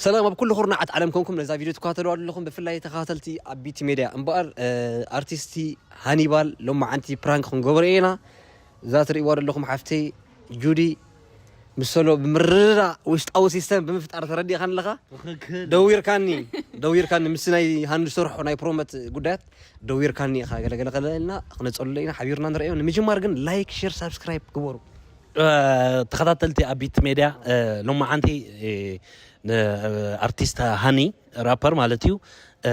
ሰላም ኣብ ኩሉ ኩርናዓት ዓለም ኮንኩም ነዛ ቪድዮ ትከታተልዋ ዘለኹም፣ ብፍላይ ተኸታተልቲ ኣቢቲ ሜድያ። እምበኣር፣ እ፣ ኣርቲስቲ ሃኒባል ሎማዓንቲ ፕራንክ ክንገብሮ ኢና። እዛ ትርእይዋ ዘለኹም ሓፍተይ ጁዲ፣ ምስ ሶሎ ብምርድዳእ ውሽጣዊ ሲስተም ብምፍጣር ተረዲእካኒ ኣለኻ። ትኽክል። ደዊርካኒ፣ ደዊርካኒ ምስ ናይ ሃኒ ዝሰርሖ ናይ ፕሮሞት ጉዳያት ደዊርካኒ ኢኻ። ገለገለ ከለና ክነጸሉ ኢና፣ ሓቢርና ንርእዮ። ንምጅማር ግን ላይክ፣ ሼር፣ ሳብስክራይብ ግበሩ። እ፣ ተኸታተልቲ ኣቢት ሜድያ፣ እ፣ ሎማዓንቲ፣ እ፣ ን-፣ ኣርቲስት ሃኒ ራፐር ማለት እዩ፣ እ፣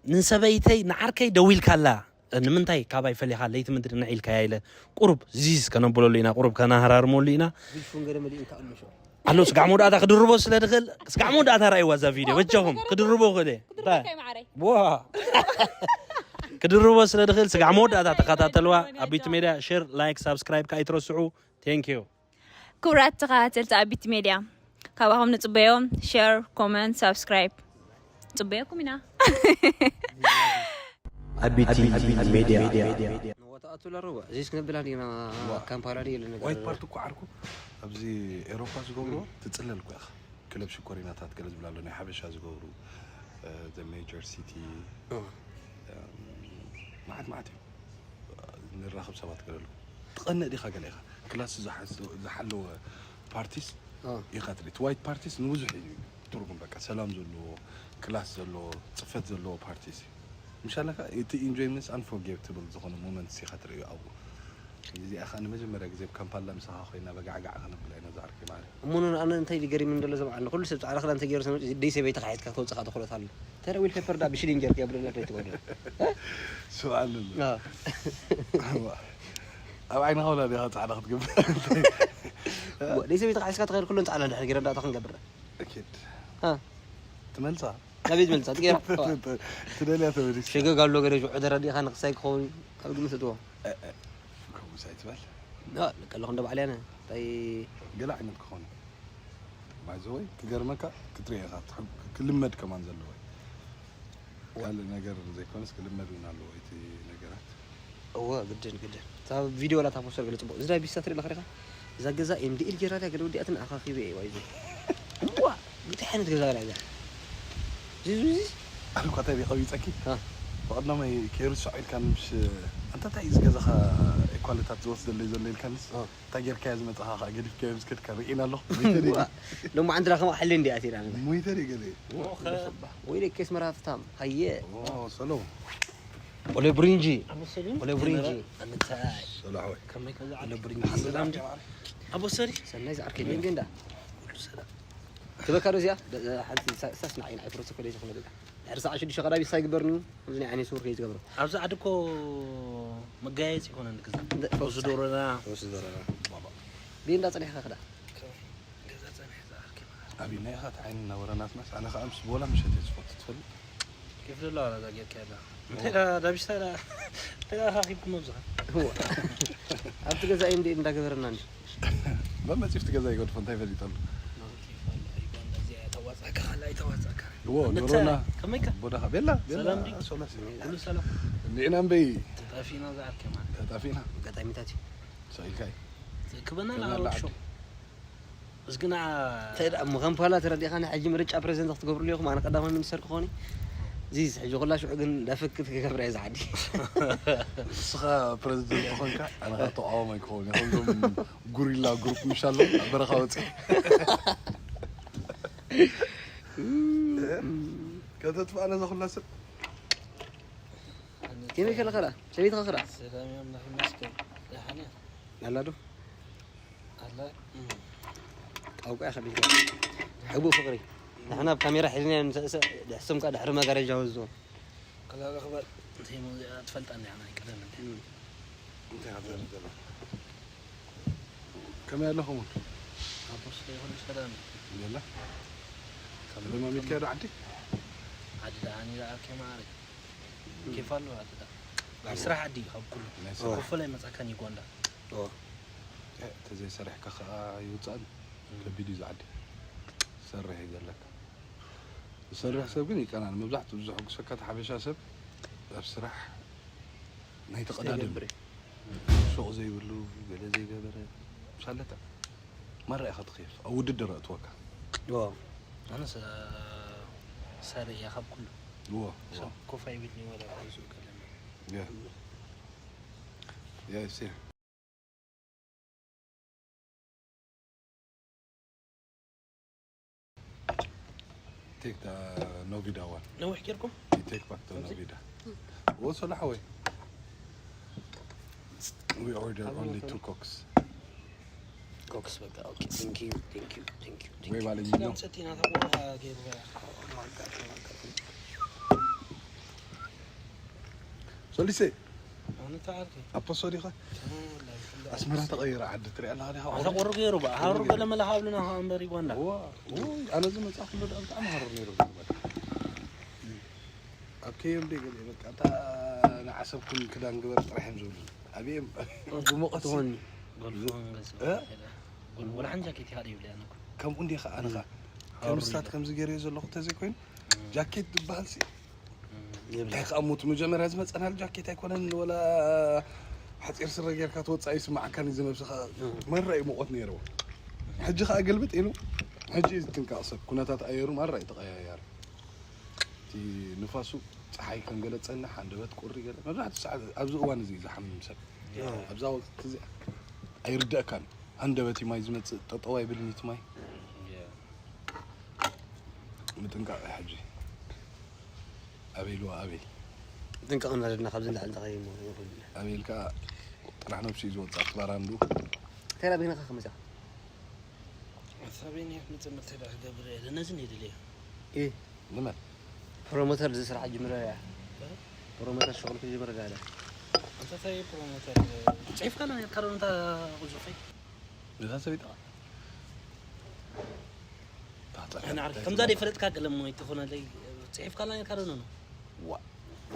ንሰበይተይ ንዓርከይ ደዊልካላ፣ እ፣ ንምንታይ ካባይ ፈሊኻ ለይቲ ምድሪ ንዒልካያ ኢለ ቁሩብ ዚዝ ከነብለሉ ኢና፣ ቁሩብ ከነሃራርመሉ ኢና። ቢልፉን ገለ መሊኡ እንካ ኣሎ ሸው። ኣሎ ስጋዕ መወዳእታ ክድርቦ ስለ ድኽእል፣ ስጋዕ መወዳእታ ራእይዋ እዛ ቪድዮ በጃኹም ክድርቦ ክእለ። ክድርቦ እንታይ መዓረይ? ዋ። ክድርቦ ስለ ድኽእል ስጋዕ መወዳእታ ተኸታተልዋ። ኣቢት ሜድያ ሼር፣ ላይክ፣ ሳብስክራይብ ከኣ ኣይትረስዑ። ቴንክ ዩ። ክቡራት ተኸታተልቲ ኣቢት ሜድያ፣ ካባኹም ንጽበዮም ሼር፣ ኮመንት፣ ሳብስክራይብ ጽበየኩም ኢና። ኣቢቲ ሜድያ። ወተኣቱ ለረዋ፣ እዚስ ክነብላ ዲና፣ ዋ። ካምፓላ ዲ ኢለ ነገር። ዋይት ፓርት እኮ ዓርኩ፣ ኣብዚ ኤሮፓ ዝገብርዎ ትጽለል እኮ ኢኻ። ክለብ ሽኮሪናታት ገለ ዝብላ ኣሎ፣ ናይ ሓበሻ ዝገብሩ፣ እ፣ ዘ ሜጀር ሲቲ፣ እ። እም፣ መዓት መዓት እዮም። ንራኸብ ሰባት ገለ ኣለዉ። ትቐንእ ዲኻ ገለ ኢኻ? ክላስ ዝሓስ-፣ ዝሓለወ ፓርቲስ እ። ኢኻ ትርኢ። እቲ ዋይት ፓርቲስ ንብዙሕ እዩ ትርጉም፣ በቃ ሰላም ዘለዎ፣ ክላስ ዘለዎ፣ ጽፈት ዘለዎ ፓርቲስ እዩ። ምሻለካ እቲ ኢንጆይመንትስ ኣንፎርጌትብል ዝኾነ ሞመንትስ ኢኻ ትርእዮ ኣብኡ። እዚኣ ኸኣ ንመጀመርያ ግዜ ኣብ ካምፓላ ምሳኻ ኮይና በጋዕጋዕ ከነብላ ኢና ዝዓርከይ ማዕረ። እሞ ን-፣ ኣነ እንታይ ዝገርም እንደሎ ዘምዓል ንኹሉ ሰብ ጻዕዳ ክዳን ተገይሩ ሰመ-፣ ደይ ሰበይትኻ ሒዝካ ተውጽኻ ተኽሎት ኣሎ። ተረ ዊል ፔፐር ዳ ብሽሊንጀር ትገብረና እንታይ ትገብረ? ስምዓኒ ኣሎ። አ። ኣዋ። ኣብ ዓይንኻ ወላ ዲኻ ጻዕዳ ክትገብር? እሞ ደይ ሰበይትኻ ሒዝካ ተኸይድ ኩለን ጻዕዳ እንድሕር ገይረ ዳታ ክንገብር? ኣኪድ። አ። ትመልሳ? ኣቤት መልሳ፣ ትገይራ? ትደልያ ተመሊስ። ሽግግ ኣሎ ገለ ሽዑ ተረዲእኻ ንክሳይ ክኸውን ካብ ግምት እትዎ። እ፣ እ፣ ከምኡስ ኣይትበል። ዳ፣ ቀለኹ እንደ ባዕልያነ፣ ታይ ገለ ዓይነት ክኾነ። ባይ ዘ ወይ፣ ክገርመካ፣ ክትርኢ ኢኻ፣ ትሕግ-፣ ክልመድ ከማን ዘለዎ። ካልእ ነገር ዘይኮነስ ክልመድ እውን ኣለዎ፣ እቲ ነገራት። እወ፣ ግድን፣ ግድን። እታ ቪድዮ ዋላ እታ ፖስተር ገለ ጽቡቕ። እዚ ዳቢሳ ትርኢ ኣለኻ ዲኻ? እዛ ገዛ ኤም ዲ ኤል ጌራ ድያ ገለ ወዲኣትን ኣኻኺበ እየ ዋይዙ። እዋ፣ እንታይ ዓይነት ገዛ እያ እዛ? ዚዙ፣ ዚዝ? ኣልኳ እንታይ ደይ ከቢጸኪ? አ። ብቐዳማይ ከይርሳዖ ኢልካ ምሽ፣ ኣንታ እንታይ እዩ እዚ ገዛኻ ኤኳልታት ዝወስደለይ ዘሎ ኢልካንስ? አ። እንታይ ጌርካዮ ዝመጻኻ ኸኣ ገዲፍካዮ ምስ ከድካ ርኢና ኣለኹ። ሞይተ ደይ? እዋ፣ ሎማዓንቲ ዳ ከማኣ ሕሊ እንዲኣ ኣቲና ንብላ። ሞይተ ደይ ገለ? እዋ፣ ወይለይ ኬስ መራፍታም፣ ሃየ። ኦ፣ ሰሎ። ኦለ ብሪንጂ። ኣቦ ሰሊም? ኦለ ብሪንጂ። ኣንታይ? ሰሎ ሓወይ። ከመይ ከዛ ኦለ ብሪንጂ። ሰላም ዲ? ኣቦ ሰሪ? ሰናይ ዝዓርከይ፣ እንዴ እንዳ? ኩሉ ሰላም። ትበካ ዶ እዚኣ? ደ-፣ ሓንቲ ሳ-፣ ሳስ ንዓይ፣ ንዓይ ፕሮቶኮል እየ ዝኾነ ደጋ። ድሕሪ ሰዓት ሽዱሽተ ቀዳቢ ሳይ ግበርኒ፣ እዚ ናይ ዓይነይ ስውር ከይትገብሮ። ኣብዚ ዓዲ እኮ መጋየፂ ይኮነ ንግዛ። እንደ-፣ ወስዶ ሮና። ወስዶ ሮና። ቤንዳ ጸኒሕካ ክዳ? ከመይ? ገዛ ጸኒሐ ዝዓርከይ ማለት። ኣቢና ኢኻ እቲ ዓይኒ እናወረናትናስ፣ ኣነ ኸኣ ምስ ቦላ ምሸት እየ ዝፈቱ ትፈልጥ? ኬፍ ደላ ዋላ እዛ ጌርካ ያላ። እንታይ ዳ-፣ ዳቢስታ ዳ-፣ እንታይ ዳ-፣ ኻኺብኩም ኣብዝኻ? እዋ። ኣብቲ ገዛ እዮም ደይ እንዳገበረና እንዲ። መመጺፍቲ ገዛ ይገድፎ እንታይ ፈሊጠሉ? ኬፍ ኣላ፣ ኣይጓንዳ እዚኣ ተዋጻእካ፣ ኻልኣይ ተዋጻእካ። እዎ፣ እንታይ? ዶሮና። ከመይ ከ? ቦዳኻ። ቤላ፣ ቤላ፣ ሰላም ዲ? ሶላስ። ኩሉ ሰላም። እንዲዕና እምበይ። ተጣፊና ዝዓርከ ማለት። ተጣፊና። ኣጋጣሚታት እዩ። ሰኢልካይ። ክበና ከመይ ኣላ ለኣወቅ ሾው። ዓዲ? እዚ ግና እንታይ ደኣ እሞ ከም ፓላ ተረዲእካ፣ ናይ ሕጂ ምርጫ ፕሬዚደንት ክትገብርሉ ኢኹም፣ ኣነ ቀዳማይ ሚኒስተር ክኾን እየ። ዚዝ፣ ሕጂ ኩላ ሽዑ ግን ዳፍክት ክገብራ እየ ዝዓዲ። ንስኻ ፕሬዚደንት ተኾንካ፣ ኣነ ኸኣ ተቃዋማይ ክኸውን እየ። ከምዞም ጉሪላ ግሩፕ ምሽ ኣሎ፣ ኣብ በረኻ ወፂ። ከተጥፍኣና እዛ ኩላ ሰብ። ከመይ ከለኻ ደኣ? ሰበይትኻ ኸ ደኣ? ሰላም እያ፣ ኣምላኽ ይመስገን። ደሓን እያ። ኣላ ዶ? ኣላ። እም። ቃውቃ ኢኻ ቢልካ። ሕቡእ ፍቕሪ። ንሕና ኣብ ካሜራ ሒዝና ንስእስእ፣ ድሕስም ከኣ ድሕሪ መጋረጃ ወዝዎ። ክላለ ክበል። እንታይ እሞ እዚኣ ትፈልጣኒ እያ፣ ናይ ቀደም እንዴ? እም። እንታይ ኢኻ ትዛረብ ዘለኻ? ከመይ ኣለኹም? ኣቦስ ይኹን ሰላም። የለ? ከም ለማሚድካዮ ዶ ዓዲ? ዓዲ ደኣ ኣነ ደኣ ከማሪ። ኬፍ ኣለዋ ዓዲ ደኣ። ናይ ስራሕ ዓዲ ካብ ኩሉ። ናይ ስራሕ። ኮፈል ኣይመጻካን ዩጋንዳ። ኦ። ተ-፣ ተዘይሰሪሕካ ከኣ ይውጻእን። እም። ከቢድ እዩ እዚ ዓዲ። ትሰርሕ እዩ ዘለካ። ዝሰርሕ ሰብ ግን ይቀናን። መብዛሕትኡ ብዙሕ ሕጉሰካ እቲ ሓበሻ ሰብ ኣብ ስራሕ ናይ ተቐዳደም። ዘይገብር እዩ። ሱቕ ዘይብሉ፣ ገለ ዘይገበረ፣ ምሳለታ ማራ ኢኻ ትኽየፍ። ኣብ ውድድር ኣእትወካ። ኦ። ኣነስ ሰሪ እያ ካብ ኩሉ። እዎ እዎ ሰብ ኮፍ ኣይብልኒ ወላ ኩሱ ከለና። Yeah. Yeah, I see. Take the Novida one. ነዊሕ ጌርኩም? You take back the Novida. What's the way? We ordered only two cokes. ኮክስ በቃ okay thank you thank you thank you thank Wait, you while you know. ሰቲና ተቆርባ ገይሩ So listen, ኣነ ተዓርኪ ኣፖሶ ዲኻ? ኣስመራ ተቐይረ ዓዲ ትሪኣ ኣለኻ ዲኻ? ኣታ ቆሩ ገይሩ ባ ሃሩ ገለ መላ ሃብልና ኸዓ እምበር ይጓንዳ ዋ ውይ፣ ኣነ ዝመጻ ኩሉ ደኣ ብጣዕሚ ሃሩር ነይሩ ዝግበር ኣብ ከየም ደይ ገለ በቃ እታ ንዓሰብኩም ክዳን ግበር ጥራሕ እዮም ዝብሉ ኣብዮም ብሙቐት ትኾኒ ጎልፎን ገዛ እ? ጎል ወላ ሓንቲ ጃኬት ይሃደ ይብለ ኣነ እኮ ከምኡ እንዲኻ ኣነኻ ከም ስታት ከምዚ ገይረዮ ዘለኹ ተዘይኮይኑ ጃኬት ዝበሃል ሲ እንታይ ከኣ ሞት መጀመርያ ዝመፀናል ጃኬት ኣይኮነን ወላ ሓፂር ስረ ጌርካ ትወፃእ ይስማዓካን እዩ ዝነብስኻ መራ እዩ ሙቐት ነይርዎ ሕጂ ከኣ ገልብጥ ኢሉ ሕጂ እዩ ዝጥንቀቕ ሰብ ኩነታት ኣየሩ ማራ እዩ ተቐያያሪ እቲ ንፋሱ ፀሓይ ከም ገለ ፀንሕ ሃንደበት ቁሪ ገለ መብዛሕትኡ ሰዓት ኣብዚ እዋን እዚ እዩ ዝሓምም ሰብ ኣብዛ ወቅቲ እዚኣ ኣይርደእካን ሃንደበት እዩ ማይ ዝመፅእ ጠጠው ኣይብልን እቲ ማይ ምጥንቃቕ እዩ ሕጂ ኣበይ ኢልዋ ኣበይ ጥንቀቕ እናደድና ካብዚ ንላዕሊ እንታይ ይሞ ይኹን ኣበይ ኢልካ ጥራሕ ነብሲ እዩ ዝወፅእ ኣክባር ኣንዱ እንታይ ዳቢንኻ ከመፅኻ ሰበይን እየ ምፅምር ተዳ ክገብር እየ ነዚ ነድልየ እ ንመን ፕሮሞተር እዚ ስራሕ ጅምረ እያ ፕሮሞተር ሸቕል ክጅምር ጋለ እንታይ ፕሮሞተር ፅሒፍካ ና ካልኦ እንታ ቁዙፈይ ነዛ ሰበይት ከምዛ ደይ ፈለጥካ ገለ ሞ ይትኾነለይ ፅሒፍካ ና ካልኦ ነው ዋ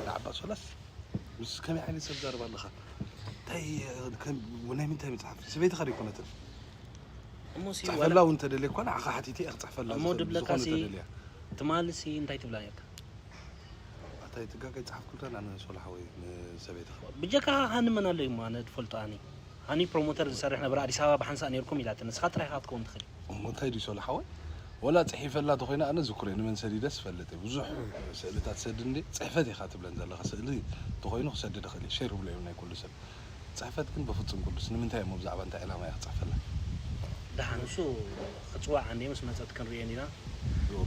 ንዓባ ሶላስ ምስ ከመይ ዓይነት ሰብ ዛረብ ኣለኻ እንታይ ከም ናይ ምንታይ መፅሓፍ ሰበይትኻ ደይኮነትን እሞ ሲ ፅሕፈላ እውን ተደልየ እኳ ንዓኻ ሓቲተ እየ ክፅሕፈላ እሞ ዝኽእል ድብለካ ዝኾነ ሲ ተደልያ ትማል ሲ እንታይ ትብላ ነርካ ኣታይ ትጋገ ፃሓፍኩልካ ንኣነ ሶላ ሓወይ ንሰበይትኻ ብጀካ ሃኒ መን ኣሎ እሞ ኣነ ትፈልጦ ኣኒ ሃኒ ፕሮሞተር ዝሰርሕ ነበር ኣዲስ ኣበባ ብሓንሳእ ነርኩም ኢላትኒ ንስኻ ጥራይ ኢኻ ክትከውን ትኽእል እሞ እንታይ ድዩ ሶላ ሓወይ ወላ ፅሒፈላ ተኮይና ኣነ ዝኩረ ንመን ሰዲደ ዝፈልጥ እየ ብዙሕ ስእልታት ሰድ እንዴ ፅሕፈት ኢኻ ትብለን ዘለኻ ስእሊ ተኮይኑ ክሰድድ ይኽእል እየ ሸር ብሎ እዮም ናይ ኩሉ ሰብ ፅሕፈት ግን በፍፁም ቅዱስ ንምንታይ እሞ ብዛዕባ እንታይ ዕላማ እያ ክፅሕፈላ ደሓን እሱ ክፅዋዕ እንዴ ምስ መፀት ክንርእየን ኢና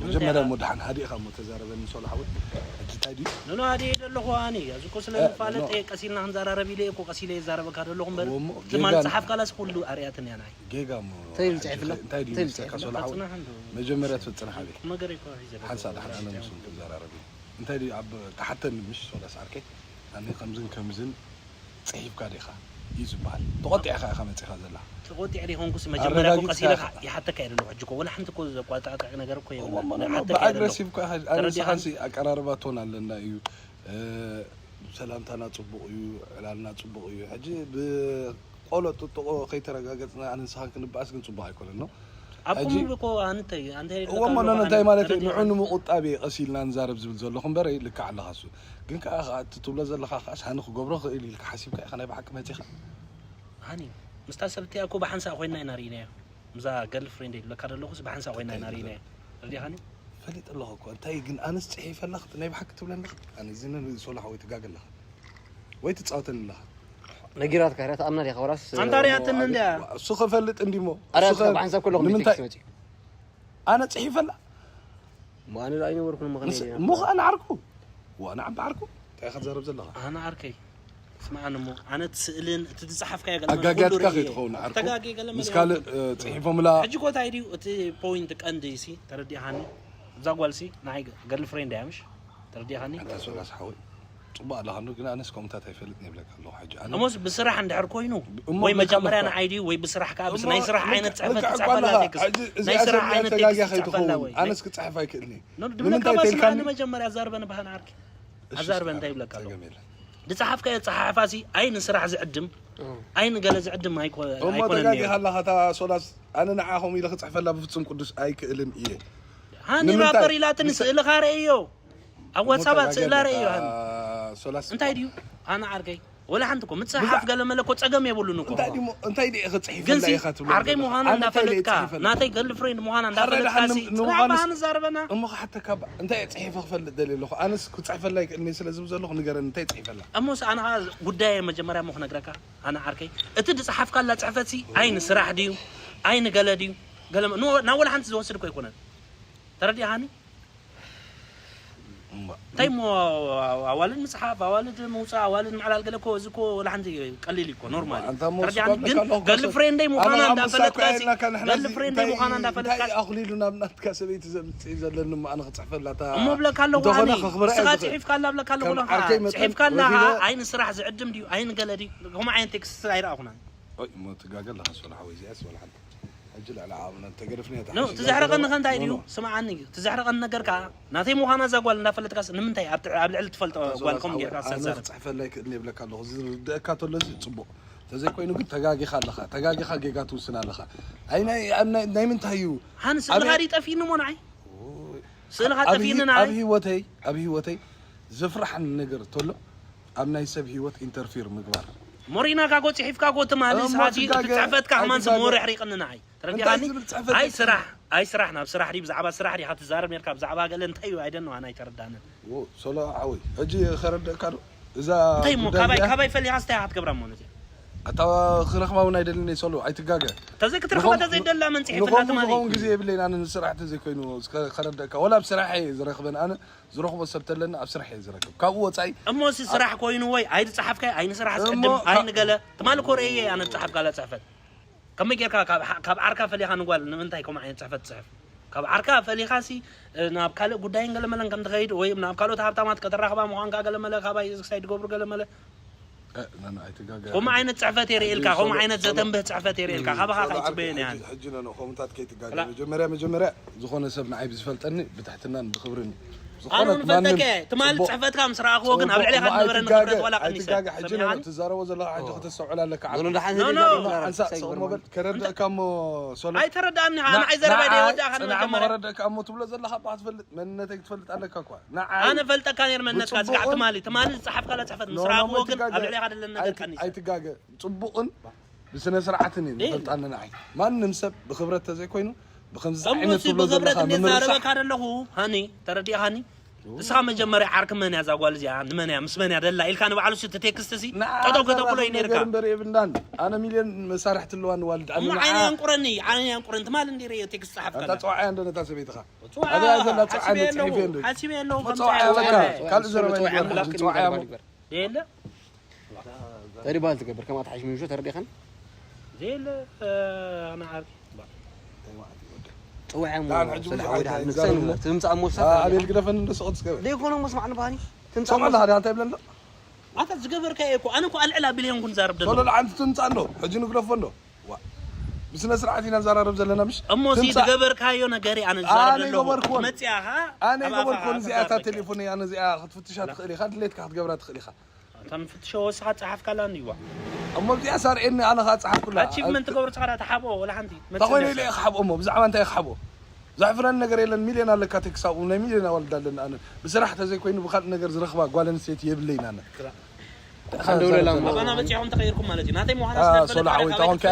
መጀመርያ እሞ ደሓን ሃዲእኻ እሞ ተዛረበኒ ሶላ ሓወይ ሕጂ እንታይ ድዩ ኖኖ ኣደ ደለኹ ኣኒ እዚ እኮ ስለ እ፣ ዝፋለጥ ኖ። እየ ቀሲልና ክንዘራረብ ኢለ እየ እኮ ቀሲለ ይዛረበካ ደለኹ እምበር እሞ ትማል ጌጋ- ፀሓፍ ካላስ ኩሉ ኣርያትን እያ ናይ ጌጋ እሞ እንታይ ኢሉ ፅሒፍላ? እንታይ ድዩ እንታይ ኢሉ መስለካ ፅሒፍላ? ሶላ ሓወይ ፅናሕ እንዶ መጀመርያ ትፍፅና ሓበይ ነገር እኮ ሒዘ ሓንሳ ደሓን ኣነ ምስም ክዘራረብ እዩ እንታይ ድዩ ኣብ ተሓተኒ ምሽ ሶላስ ዓርከይ ኣነ ከምዝን ከምዝን ፅሒፍካ ዲኻ እዩ ዝበሃል ተቆጢዕካ ኢኻ መፂኻ ዘላ ተቆጢዕ ዲኾንኩስ መጀመርያ እኮ ኣረጋጊጽካ ቀሲለ ኢኻ። ይሓተካ እየ ደለኹ ሕጂ እኮ ወላ ሓንቲ እኮ ዘቋጣዕጣዕ ነገር እኮ የብላን እሞ ንሓተካ እየ ደለኹ ብኣግረሲቭ እኮ ኢኻ ኣነ ተረዲእኻኒ? ንስኻሲ ኣቀራርባ ቶን ኣለና እዩ እ፣ ሰላምታና ፅቡቕ እዩ ዕላልና ፅቡቕ እዩ ሕጂ ብቆሎ ጥጥቆ ከይተረጋገፅና ኣነ ንስኻን ክንበኣስ ግን ፅቡቕ ኣይኮነን ነው ኣብ ሕጂ ቁሙ እኮ ኣንተ ኣንተ እዎ እሞ ኖኖ እንታይ ማለት እዩ ንዑ ንምቁጣብ እየ ቀስ ኢልና ንዛረብ ዝብል ዘለኹ እምበር ልክዕ ኣለኻ እሱ ግን ከዓ ከዓ እቲ ትብሎ ዘለኻ ከዓ ሃኒ ክገብሮ ክእል ኢልካ ሓሲብካ ኢኻ ናይ ብሓቂ መፂኻ ሃኒ ምስታ ሰብቲ እኮ ብሓንሳእ ኮይና ኢና ርኢናዮ ምዛ ገርል ፍሬንድ ይብለካ ዘለኹስ ብሓንሳእ ኮይና ኢና ርኢናዮ ተረዲኻኒ ፈሊጥ ኣለኹ እኮ እንታይ ግን ኣነስ ፅሒፈላ ክት- ናይ ብሓቂ ትብለኒ ኣነ እዚ ሶላ ሓወይ ትጋግ ኣለኻ ወይ ትፃወተኒ ኣለኻ ነጊራትካ ሪኣ ተኣምና ዲኻ ወላስ ኣንታ ሪኣትኒ እንድያ እሱ ከፈልጥ እንዲሞ ኣርያትካ ብሓንሳብ ከለኹም ንምንታይ ቴክስት መፂ ኣነ ፅሒፈላ እሞ ኣነ ዶ ኣይነበርኩን እሞ ከመይ ምስ- ዲና? እሞ ከዓ ንዓርኩ ዋ ንዓባ ዓርኩ እንታይ ኢኻ ትዛረብ ዘለኻ ኣነ ዓርከይ ስምዓኒ እሞ ኣነ እቲ ስእልን እቲ ዝፀሓፍካዮ ገለ ኣጋጊያትካ ኩሉ ርእየ። ከይትኸውን ዓርኩ ተጋጊ ገለ ምስ መለ ካልእ እ፣ ፅሒፎምላ ሕጂ ኮ እንታይ ድዩ እቲ ፖይንት ቀንዲ ሲ ተረዲኻኒ እዛ ጓል ሲ ናይ ገርል ፍሬንድ እያ ምሽ ተረዲኻኒ ኣንታ ሶላስ ሓወይ ፅቡቅ ኣለኻ ዶ ግን ኣነስ ከምታት ኣይፈልጥ ይብለካ ኣለኹ ሕጂ ኣነ እሞስ ብስራሕ እንድሕር ኮይኑ እሞ ወይ ልክዕ መጀመርያ ኣለኻ። ንዓይ ድዩ ወይ ብስራሕ ከዓ ምስ እሞ ናይ ስራሕ ልክዕ- ዓይነት ፅሕፈት ልክዕ እኮ ትፅሕፈላ ኣለኻ። ቴክስት ሕጂ እዚኣ ናይ ስራሕ ሰብ ዓይነት ተጋግያ ቴክስት ትፅሕፈላ ከይትኸውን ወይ ኣነስ ክፅሕፍ ኣይክእልኒ ኖ፣ ንምንታይ ድብለካ ተልካኒ ንመጀመርያ ኣዛርበ ንባህን ዓርኪ እሺ፣ ኣዛርበ እንታይ ይብለካ ኣሎ ፀገም የለን። ዝፀሓፍካዮ ፀሓሓፋ ሲ ኣይ ንስራሕ ዝዕድም ኣይ ንገለ ዝዕድም ኣይኮ- እሞ ኣይኮነን ተጋጊ ነይሩ። ሃላኻ እታ ሶላስ ኣነ ንዓ ከምኡ ኢለ ክፅሕፈላ ብፍፁም ቅዱስ ኣይክእልን እየ ሃኒ ንምንታይ? ራፐር ኢላትኒ ስእልኻ ርእዮ ኣብ ዋትሳፕ ተጋጊ ስእላ ኣለኻ፣ ርእዮ ሃኒ ሶላስ እንታይ ድዩ ኣነ ዓርከይ ወላ ሓንቲ እኮ ምጽሓፍ ገለ መለ እኮ ጸገም የብሉን እኮ። እንታይ ድሞ እንታይ ድየ ክጽሒፈላ ኢኻ ትብሎ? ዓርከይ ምዃና እንዳፈለጥካ ናተይ ገርል ፍሬንድ ምዃና እንዳፈለጥካ ሲ ጽናሕ ብሃኒ ዛርበና። እሞ ክሓተካ እንታይ ጽሒፈ ክፈልጥ ደልየ ኣለኹ። ኣነስ ክጽሕፈላ ይክእልኒ ስለ ዝብል ዘለኹ ንገረኒ እንታይ ጽሒፈላ። እሞ ኣነ ጉዳየ መጀመርያ እሞ ክነግረካ ኣነ ዓርከይ እቲ ዝጸሓፍካላ ጽሕፈት ሲ ኣይ ንስራሕ ድዩ ኣይ ንገለ ድዩ ገለ ናብ ወላ ሓንቲ ዝወስድ እኮ ኣይኮነን። ተረዲእሃኒ? እንታይ እሞ ኣዋልድ ምፅሓፍ ኣዋልድ ምውፃእ ኣዋልድ ምዕላል ገለ እኮ እዚ እኮ ወላ ሓንቲ ቀሊል እኮ ኖርማል ተረዲኣኒ ግን ገርል ፍሬንደይ ምዃና እንዳፈለጥካ ገርል ፍሬንደይ ምዃና እንዳፈለጥካ ኣኽሊሉ ናብ ናትካ ሰበይቲ ዘምፅእ ዘለኒ እሞ ኣነ ክፅሕፈላ እሞ ብለካ ኣለኹ ስኻ ፅሒፍካ ኣላ ብለካ ኣለኹ ፅሒፍካ ኣላ ኣይን ስራሕ ዝዕድም ድዩ ኣይን ገለ ድዩ ከምኡ ዓይነት ቴክስት ኣይረኣኹና እሞ ትጋገ ኣለኻ ሶላ ሓወይ እዚኣስ ወላ ሓንቲ ሕጂ ልዕሊ ዓቕምና እንተገደፍና እያ ኖ ትሓሽሽ ትዘሕርቐኒ ኸ እንታይ ድዩ ስምዓኒ ትዘሕርቐኒ ነገር ከኣ ናተይ ምዃና እዛ ጓል እንዳፈለጥካስ ንምንታይ ኣብ ትዕ- ኣብ ልዕሊ ትፈልጦ ጓል ከምኡ ጌርካ ኣነ ክትዛረብ ክፅሕፈላ ይክእልኒ ይብለካ ኣለኹ ዝርድአካ ተሎ እዚ ፅቡቕ እንተዘይኮይኑ ግን ተጋጊኻ ኣለኻ ተጋጊኻ ጌጋ ትውስን ኣለኻ ኣይ ናይ ኣብ ናይ- ናይ ምንታይ እዩ ሃኒ ስእልኻ ኣበይ- ድዩ ጠፊእኒ እሞ ንዓይ ስእልኻ ኣብ ጠፊእኒ ሂ- ኣብ ንዓይ ህይወተይ ኣብ ህይወተይ ዘፍርሓኒ ነገር ተሎ ኣብ ናይ ሰብ ህይወት ኢንተርፊር ምግባር ሞሪናካ ጎ ፅሒፍካ ጎ ትማሊ እሞ ሰዓት ትጋገ- ትፅሕፈትካ ከማን ስሞ ኣይትጋገ- ርሕሪቕኒ ንዓይ እንታይ ተረዲኻኒ ዝብል ፅሕፈት ኣይ ስራሕ ኣይ ስራሕ ናብ ስራሕ ድዩ ብዛዕባ ስራሕ ዲኻ ትዛረብ ነርካ ብዛዕባ ገለ እንታይ እዩ ኣይደን ዋና ኣይተረዳንን ሶሎ ሓወይ ሕጂ ከረድእካ ዶ እዛ እንታይ እሞ ጉዳይ ካባይ እዚኣ ካባይ ፈሊኻስ እንታይ ኢኻ ክትገብራ እሞ ነዚኣ ኣታ ክረኽባ እውን ኣይደልን እየ ሶሎ ኣይትጋገ ተዘይ ክትረኽባ ንኸም- ተዘይደላ መን ፅሒፍላ ንኸምኡ ትማሊ ዝኸውን ግዜ የብለይን ኣነ ንስራሕ ተዘይኮይኑ እስከ ከረድእካ ወላ ኣብ ስራሕ እየ ዝረኽበን ኣነ ዝረኽቦ ሰብ ተለኒ ኣብ ስራሕ እየ ዝረክብ ካብኡ ወፃኢ እሞ ሲ ስራሕ ኮይኑ ወይ ኣይዝፀሓፍካይ ኣይንስራሕ ኣስቀድም ኣይንገለ ትማሊ ኮርኤየ ኣነ ዝፀሓፍካላ ፅሕፈት ከመይ ጌርካ ካብ ዓ- ካብ ዓርካ ፈሊኻ ንጓል ንምንታይ ከምኡ ዓይነት ፅሕፈት ትፅሕፍ? ካብ ዓርካ ፈሊኻሲ እ፣ ናብ ካልእ ጉዳይን ገለመለን ከም ትኸይድ ወይ ናብ ካልኦት ሃብታማት ከተራኽባ ምዃንካ ገለመለ ካባይ እዚ ክሳይ ትገብሩ ገለመለ ከምኡ ዓይነት ፅሕፈት የርእልካ ከምኡ ዓይነት ዘተንብህ ፅሕፈት የርእልካ ካባኻ ካይፅበየን እያ ሕጂ ነነ ከምታት ከይትጋገ መጀመርያ መጀመርያ ዝኾነ ሰብ ንዓይ ብዝፈልጠኒ ብትሕትናን ብኽብርን ዝኾነ ኣነ ንፈልጠከ ትማሊ ፅሕፈትካ ምስ ረኣኽዎ ግን ኣብ ልዕሊኻ ዝነበረኒ ክብረት ዋላ ቀኒሰ ኣይትጋገ ሕጂ ነነ ትዛረቦ ዘለኻ ሕጂ ከተስተውዕል ኣለካ ዓቢ ኖ ኖ ኖ ሓንሳእ ስቕ ሞ በል ከረድእካ እሞ ሶሎ ኣይተረድኣኒ ንዓይ ዘረባይ ደይወዳእካ ንመጀመርያ ከረድእካ እሞ ትብሎ ዘለኻ እባ ክትፈልጥ መንነተይ ክትፈልጥ ኣለካ እኳ ንዓይ ኣነ ፈልጠካ ነይር መንነትካ ዝጋዕ ትማሊ ትማሊ ዝፀሓፍካላ ፅሕፈት ምስ ረኣኽዎ ግን ኣብ ልዕሊኻ ደለኒ ነገር ቀኒሰ ኣይትጋገ ብፅቡቕን ብስነ ስርዓትን እዩ ንፈልጣኒ ንዓይ ማንም ሰብ ብክብረት ተዘይኮይኑ ብከምዚ ዓይነት ትብሎ ዘለኻ መምርፃ ዛረበካ ደለኹ ሃኒ ተረዲእኻኒ እስኻ መጀመርያ ዓርኪ መን እያ እዛ ጓል እዚኣ ንመን እያ ምስ መን እያ ደላ ኢልካ ንባዕሉ እቲ ቴክስት ሲ ጠጠው ከተብሎ እዩ ነርካ እምበር የብልናን ኣነ ሚልዮን መሳርሕቲ ኣለዋ ንዋልድ እሞ ዓይነ የንቁረኒ ዓይነ የንቁረኒ ትማል እንዲ ርእዮ ቴክስት ጸሓፍካ ኣታ ጸዋዕያ እንደ ነታ ሰበይትኻ ኣበያ ዘላ ጸዓይ እንደ ጽሒፈ እንደ ጸዋዕያ በቃ ካልእ ዘረባ ይግበር ጸዋዕያ የለ ተሪባል ትገብር ከማት ሓሽ ምንሾ ተረዲኸን ዜለ ኣና ዓርኪ ጥውዐ እሞ ስለ ሓወይ ድሓር ንሰን እሞ ትምፃእ እሞ ሳት ኣቤል ግደፈኒ እንዶ ስቕት ዝገበ ዘይኮነ እሞ ስማዕ ንባህኒ ትምፃእ ሶማላ ሃዲ ኣንታይ ብለንዶ ኣታ ዝገበርካ እየ እኮ ኣነ እኮ ኣልዕል ኣቢለ ዮም ኩን ዛረብ ደሎ ሶሎ ለዓንቲ ትምፃእ እንዶ ሕጂ ንግደፎ እንዶ ዋ ብስነ ስርዓት ኢና ንዘራረብ ዘለና ምሽ እሞ ሲ ትምፃእ ዝገበርካዮ ነገር ኣነ ዝዛረብ ኣነ ዘለኹ ገበርኩን መፅያኻ ኣነ ኣብ ኣፋኻ ገበርኩን እዚኣ እታ ተዛረብ። ቴሌፎን እያ ነዚኣ ክትፍትሻ ትኽእል ኢኻ ድሌትካ ክትገብራ ትኽእል ኢኻ እታ ንፍትሾ ወስኻ ጸሓፍካላ እንዲዋ። እሞ እዚኣ ሳርኤኒ ኣነ ኸኣ ጸሓፍኩላ። ኣቺቭመንት ትገብሮ ጸኻዳ ተሓብኦ ወላ ሓንቲ። እንታ ኾይነ ኢለ እየ ክሓብኦ እሞ ብዛዕባ እንታይ እየ ክሓብኦ? ዘሕፍረኒ ነገር የለን ሚልዮን ኣለካ ቴክስ ኣብኡ ናይ ሚልዮን ኣዋልድ ኣለኒ ኣነ ብስራሕ ተዘይኮይኑ ብካልእ ነገር ዝረኽባ ጓል ኣንስተይቲ የብለይን ኣነ። ኣባና በፂኹም ተኸይርኩም ማለት እዩ ናተይ ምዃና ስለ ዝፈለጥካ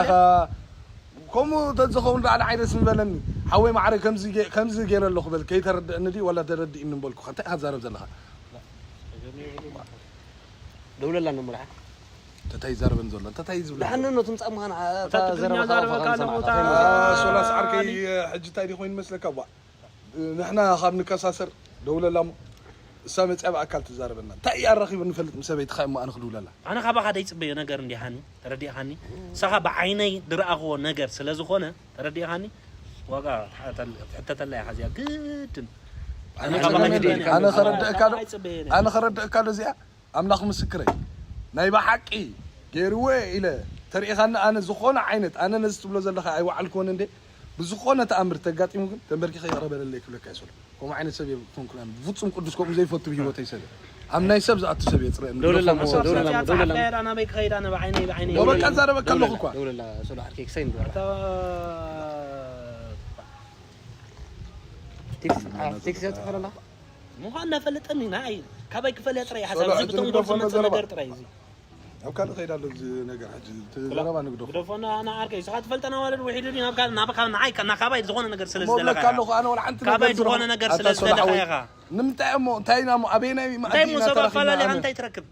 ከምኡ ተዝኸውን ደኣ ንዓይ ደስ ምበለኒ ሓወይ ማዕረ ከምዚ ገይረ ኣለኹ በል ከይተረድአኒ ድዩ ዋላ ተረድእኒ ምበልኩኻ እንታይ ኢኻ ትዛረብ ዘለኻ ደውለላ እሞ ርሓ እንታይ ይዛረበን ዘሎ እንታይ ዝብሎ ደሓን ነው ትምጻእ ምዃን እታ ዘረባ ዘረበካ ኣለዎ እታ ሶላስ ዓርከይ ሕጂ እንታይ ኮይኑ መስለካ ባ ንሕና ካብ ንከሳሰር ደውለላ እሞ እሳ መፅያ ብኣካል ትዛረበና እንታይ እዩ ኣራኺቡ ንፈልጥ ምስ ሰበይትኻ እሞ ኣነ ክድውለላ ኣነ ካባኻ ደይፅበዮ ነገር እንዲሃኒ ተረዲእኻኒ ንስኻ ብዓይነይ ዝረኣኽዎ ነገር ስለ ዝኾነ ተረዲእኻኒ ዋጋ ትሕተተላ ኢኻ እዚኣ ግድን ኣነ ከረድእካ ዶ እዚኣ ኣምላኽ ምስክረይ ናይ ብሓቂ ገይርዎ እየ ኢለ ተሪኢኻኒ ኣነ ዝኾነ ዓይነት ኣነ ነዚ ትብሎ ዘለኻ ኣይወዓልክዎን እንዴ ብዝኾነ ተኣምር ተጋጢሙ ግን ተንበርኪኸ ይቕረ በለለይ ክብለካ ይሰሉ ከምኡ ዓይነት ሰብ የብኩን ኩናን ብፍጹም ቅዱስ ከምኡ ዘይፈቱ ብህይወተይ ሰብ ኣብ ናይ ሰብ ዝኣቱ ሰብ የፅረ ናበይ ክኸይዳ ነ ብዓይነይ ብዓይነይ በቃ ዛረበካ ኣለኹ እኳ ቴክስት ጽሕፈለላ ምዃን እናፈለጠኒ ንዓይ ካባይ ክፈልያ ጥራይ ሓሳብ እዚ ብተንኮል ዝመፅእ ነገር ጥራይ እዚ ኣብ ካልእ ከይዳ ኣሎ እዚ ነገር ሕጂ እቲ ዘረባ ንግደፎ። ግደፎና። ኣነ ዓርከይ፣ ንስኻ ትፈልጠና ማለት ውሒዱ ድዩ? ናብ ካል ናብ ካብ ንዓይ ካብ ናካባይ ዝኾነ ነገር ስለ እሞ ዝደለኻ ብለካ ኣለኹ ኣነ ወላ ሓንቲ ካባይ ነገር ዝኾነ ነገር ስለ ኣታ ሶሎ ዝደለኻ ሓወይ፣ ኢኻ። ንምንታይ እሞ እንታይ ኢና እሞ ኣበየናይ መኣዲ እንታይ እሞ ኢና ሰብ ተራኺብና ኣፋላሊኻ ኣነ? እንታይ ትረክብ?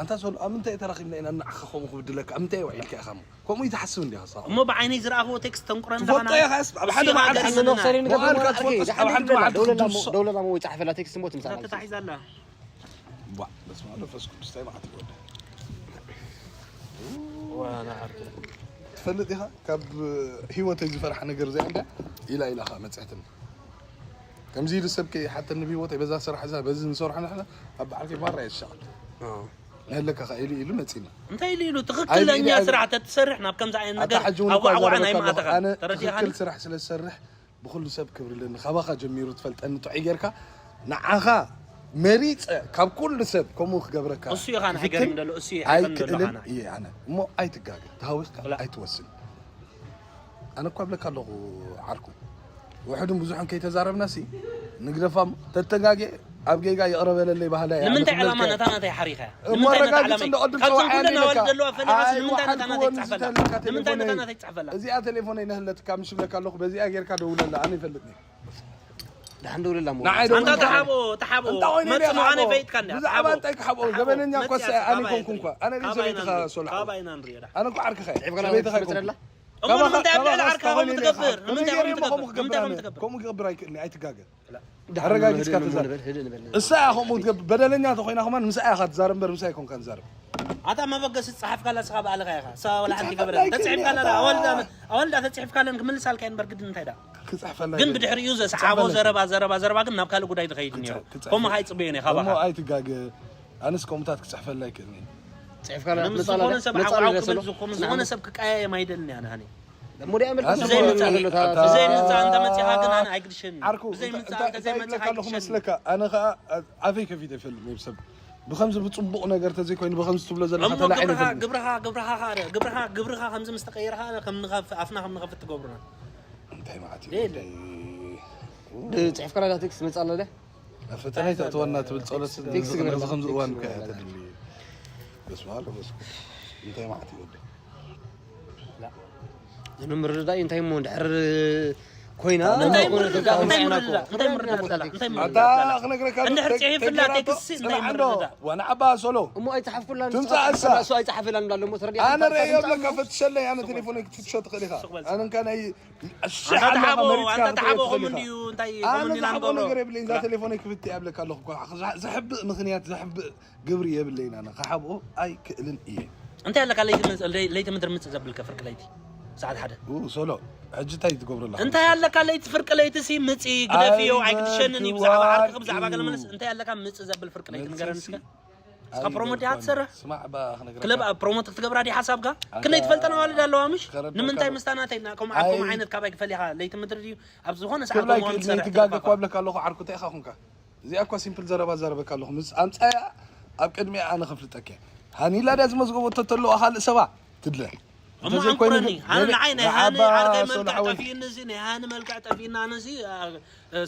ኣንታ ሶሎ ኣብ ምንታይ ተራኺብና ኢና ንዓኻ ከምኡ ክብድለካ ኣብ ምንታይ ውዒልካ ኢኻ እሞ? ከምኡ እዩ ትሓስብ እንዲኻ ሳቕ። እሞ ብዓይነይ ዝረኣኽዎ ቴክስት ተንቁረን ትፈልጦ ኢኻስ ኣብ ሓደ መዓልቲ ገሪስና። ሞባይልካ ትፈልጦስ ኣብ ሓንቲ መዓልቲ ክትድምስሶ። ደውለላ ሞ ይጻሕፈላ ቴክስት እሞ ትምጻእ ተታሒዛ ኣላ። ዋ በስመ ኣብ መንፈስ ቅዱስ እንታይ መዓት ይወደ። ዋና ዓርከይ። ትፈልጥ ኢኻ ካብ ህይወተይ ዝፈርሓ ነገር እዚኣ እንዳ ኢላ ኢላ ኸዓ መፅሐትኒ። ከምዚ ኢሉ ሰብ ከይሓተኒ ብህይወተይ በዛ ስራሕ እዛ በዚ ንሰርሖ ንሕና ኣብ በዓልከይ ማራ የሻቕ። ነለካ ኸዓ ኢሉ ኢሉ መፂና። እንታይ ኢሉ ኢሉ ትኽክለኛ ስራሕ ተትሰርሕ ናብ ከምዚ ዓይነት ነገር ኣዋዕዋዕን ኣይምኣተኻን። ተረዲኻኒ? ትኽክል ስራሕ ስለ ዝሰርሕ ብኹሉ ሰብ ክብሪ ኣለኒ። ካባኻ ጀሚሩ ትፈልጠኒ ጥዑይ ጌርካ ንዓኻ መሪፀ ካብ ኩሉ ሰብ ከምኡ ክገብረካ እሱ ኢኻ ንዓይ ገሪም ዘሎ እሱ ይሓተኒ ዘሎ ኣይክእልን እየ ኣነ እሞ ኣይትጋገ ተሃዊኽካ ኣይትወስን። ኣነ እኳ እብለካ ኣለኹ ዓርኩ ውሕድን ብዙሕን ከይተዛረብና ሲ ንግደፋም ተተጋጌ ኣብ ጌጋ ይቕረ በለለይ ባህላ እያ። ንምንታይ ዕላማ ነታ ናተይ ሓሪኻ እያ? እሞ ኣረጋግፅ እንዶ ቅድም ፀዋዕያ ኣለካ። ዘለዋ ፈሊኻስ ንምንታይ ነታ ናተይ ትፅሕፈላ? ንምንታይ ነታ ናተይ ትፅሕፈላ? እዚኣ ቴሌፎነይ ነህለትካ ምሽ ብለካ ኣለኹ በዚኣ ጌርካ ደውለላ ኣነ ይፈልጥኒ። ደሓን ደውለላ እሞ ንዓይ ኣንታ ደውለላ። ተሓቦ ተሓቦ እንታይ ኾይነ መፅእ ኢለ ምዃነይ ይሓቦ? ፈይጥካ እንዲ ብዛዕባ እንታይ ክሓብኦ ገበነኛ እኮ ሰ ኣነ ይኮንኩ እንኳ ኣነ ሰበይትኻ ሶልሓ ካባይና ንሪኦ ዳ ኣነ እኮ ዓርክኻ እየ ዒብካ ሰበይትኻ ናበይ ይኮንኩ ትመፅእ ኣላ? እሞ ንምንታይ ኣብ ልዕሊ ዓርካ ከምኡ ትገብር? ንምንታይ ከምኡ ትገብር? ንምንታይ ከምኡ ትገብር? ከምኡ ክገብር ኣይክእልን ኣይትጋገ ኣረጋጊፅካ ተዛረብ ንበል ህድእ ንበል እሳ እያ ከምኡ ትገብር በደለኛ ተኾይና ከማን ምሳኣ ኢኻ ትዛረብ እምበር ምሳይ ኣይኮንካ ትዛረብ ኣታ መበገሲ ዝፀሓፍካላ ስኻ ባዕልኻ ኢኻ እሳ ወላ ሓንቲ ገበረ ተፅሒፍካላ ኣወልዳ ኣወልዳ ተፅሒፍካለን ክምልሳልካ እየን በር ግድን እንታይ ዳ ክፅሕፈላ ግን ብድሕሪኡ ዘስሓቦ ዘረባ ዘረባ ዘረባ ግን ናብ ካልእ ጉዳይ ዝኸይድ ነይሩ ከምኡ ኸይፅበዮ ነይ እሞ ካባኻ ኣይትጋገ ኣነስ ከምኡታት ክፅሕፈላ ኣይክእልን ፅሒፍካ ኣነ ምስ ዝኾነ ሰብ ዓውዓው ክብል ዝኾነ ዝኾነ ሰብ ክቀያየም ኣይደልን እያ ንሃኒ ሞዲያ መልካ ብዘይ ምፃ ዘሎ ብዘይ ምፃ እንተ መፂኻ ግን ኣነ ኣይግድሸን ዓርኩ ብዘይ ምፃ እንታይ እንተ ዘይ እንታይ መፂኻ ይብለካ ኣለኹ ኣይግድሸን መስለካ ኣነ ከዓ ኣፈይ ከፊተ ይፈልጥ ነብ ሰብ ብከምዚ ብፅቡቕ ነገር ተዘይኮይኑ ብከምዚ ትብሎ ዘለካ እሞ ተላዒለ ግብርኻ ይፈልጥ ግብርኻ ግብርኻ ኸ ግብርኻ ግብርኻ ከምዚ ምስ ተቀየርካ ከም ንኸፍ ኣፍና ከም ንኸፍት ትገብሩና እንታይ ማለት እዩ የለ። ፅሒፍካ ዳ ቴክስት መፅእ ኣሎ ደ ፈተና ተእትወና ትብል ፀሎት ቴክስት ግበረላ። ነዚ ከምዚ እዋን እኮ እያ ቴክስት ተድሊ በስመ ኣብ ወመንፈስ ቅዱስ እንታይ ማለት እዩ ወዲ ንምርድዳእ እንታይ እሞ እንድሕር ኮይና እንታይ ኮይና ምርድዳእ እንታይ ኮይና ምርድዳእ እንታይ ምርድዳእ እንታይ ኣታ ምርድዳእ ክነግረካ እንድሕር ፅሒፍላ ቴክስቲ እንታይ ምርድዳእ ዋና ዓባ ሶሎ እሞ ኣይፅሓፍኩላን ትምፃእ እሳ። እሱ ኣይፅሓፍላን ኣሎ እሞ ተረዲኣ ኣነ ረእዮ ብለካ ፈትሸለይ ኣነ ቴሌፎነይ ክትፍትሾ ትኽእል ኢኻ ኣነ እንካ ናይ ኣሽሕ ኣንታ ኣለኻ ተሓቦ መሪፅካ ኣንታ ክትወስድ ተሓቦ ትኽእል ከምኡ ኢኻ። እንድዩ እንታይ ኣነ ከምኒ ዝሓብኦ ናንጎሎ ነገር የብለይ እዛ ቴሌፎነይ ክፍት እያ ብለካ ኣለኹ እኮ። ዘሕብእ ምኽንያት ዘሕብእ ግብሪ የብለይን ኣነ ክሓብኦ ኣይክእልን እየ እንታይ ኣለካ ለይቲ ምፅ- ለይ- ለይቲ ምድሪ ምፅእ ዘብልከ ፍርቂ ለይቲ ሰዓት ሓደ ኡ፣ ሶሎ ሕጂ እንታይ ትገብረላ እንታይ ኣለካ ለይቲ ፍርቂ ለይቲ ሲ ምፂ ግደፍዮ ኣይግድሸንን እዩ ብዛዕባ ዓርክኺ ብዛዕባ ገለ መለስ እንታይ ኣለካ ምፅእ ዘብል ፍርቂ ለይቲ ንገረን እስከ እስካ ፕሮሞት ዲኻ ትሰርሕ ስማዕ ባ ክነግረካ ክለብ ኣብ ፕሮሞት ክትገብራ ዲ ሓሳብካ ክንደይ ትፈልጠና ዋልድ ኣለዋ ምሽ ንምንታይ ምስታ ናተይ ከም ዓርኮም ዓይነት ካባይ ክፈልኻ ለይቲ ምድሪ ድዩ ኣብ ዝኾነ ሰዓት ክብላይ እሞ ክእል ትሰርሕ ዘይትጋገ እኳ ትረፋፋ ብለካ ኣለኹ ዓርኩ እንታይ ኢኻ ኹንካ እዚኣ እኳ ሲምፕል ዘረባ ዘረበካ ኣለኹ ምስ ኣምፃያ ኣብ ቅድሚያ ኣነ ከፍልጠኪ ሃኒላ ድያ ዝመዝገቦ ተተለዋ ካልእ ሰባ ትድለ እሞ ኣንቁረኒ ኣነ ንዓይ ናይ ሃኒ ዓርከይ መልክዕ ጠፊእኒ እዚ ናይ ሃኒ መልክዕ ጠፊእኒ ኣነ እዚ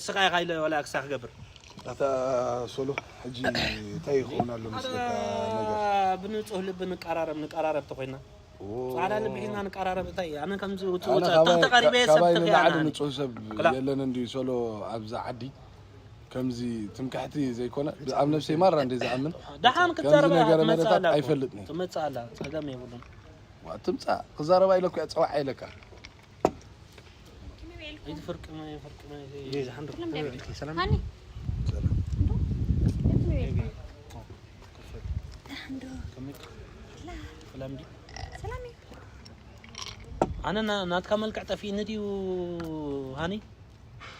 ስኻ ኢኻ ኢለ ወላ ክሳ ክገብር ኣታ ሶሎ ሕጂ እንታይ ይኸውን ኣሎ ምስለካ ነገር ብንፁህ ልቢ ንቀራረብ ንቀራረብ ተኮይና ፃዕዳ ልቢ ሒዝና ንቀራረብ እንታይ ኣነ ከምዚ ኣነ ውፅእ ካባይ- ተም ተቀሪበ ሰብ ካባይ ንላዕሊ ተኽእያና ንፁህ ሰብ ክላ- የለን እንድዩ ሶሎ ኣብዛ ዓዲ ከምዚ ትምክሕቲ ዘይኮነ ኣብ ነብሰይ ማራ እንደ ዝኣምን ደሓን ከምዚ ክትዛረበ ነገር ትመፅእ መደታት ኣላ እኮ። ኣይፈልጥን። ትመፅእ ኣላ ፀገም የብሉን ዋ ትምፃእ ክዛረባ ኢለኩ እያ ፀዋዕ ኢለካ ይትፍርቅመ ይፍርቅመ ሰላም ሃኒ ሰላም ዲ ሰላም እዩ ኣነ ና- ናትካ መልክዕ ጠፊእኒ ድዩ ሃኒ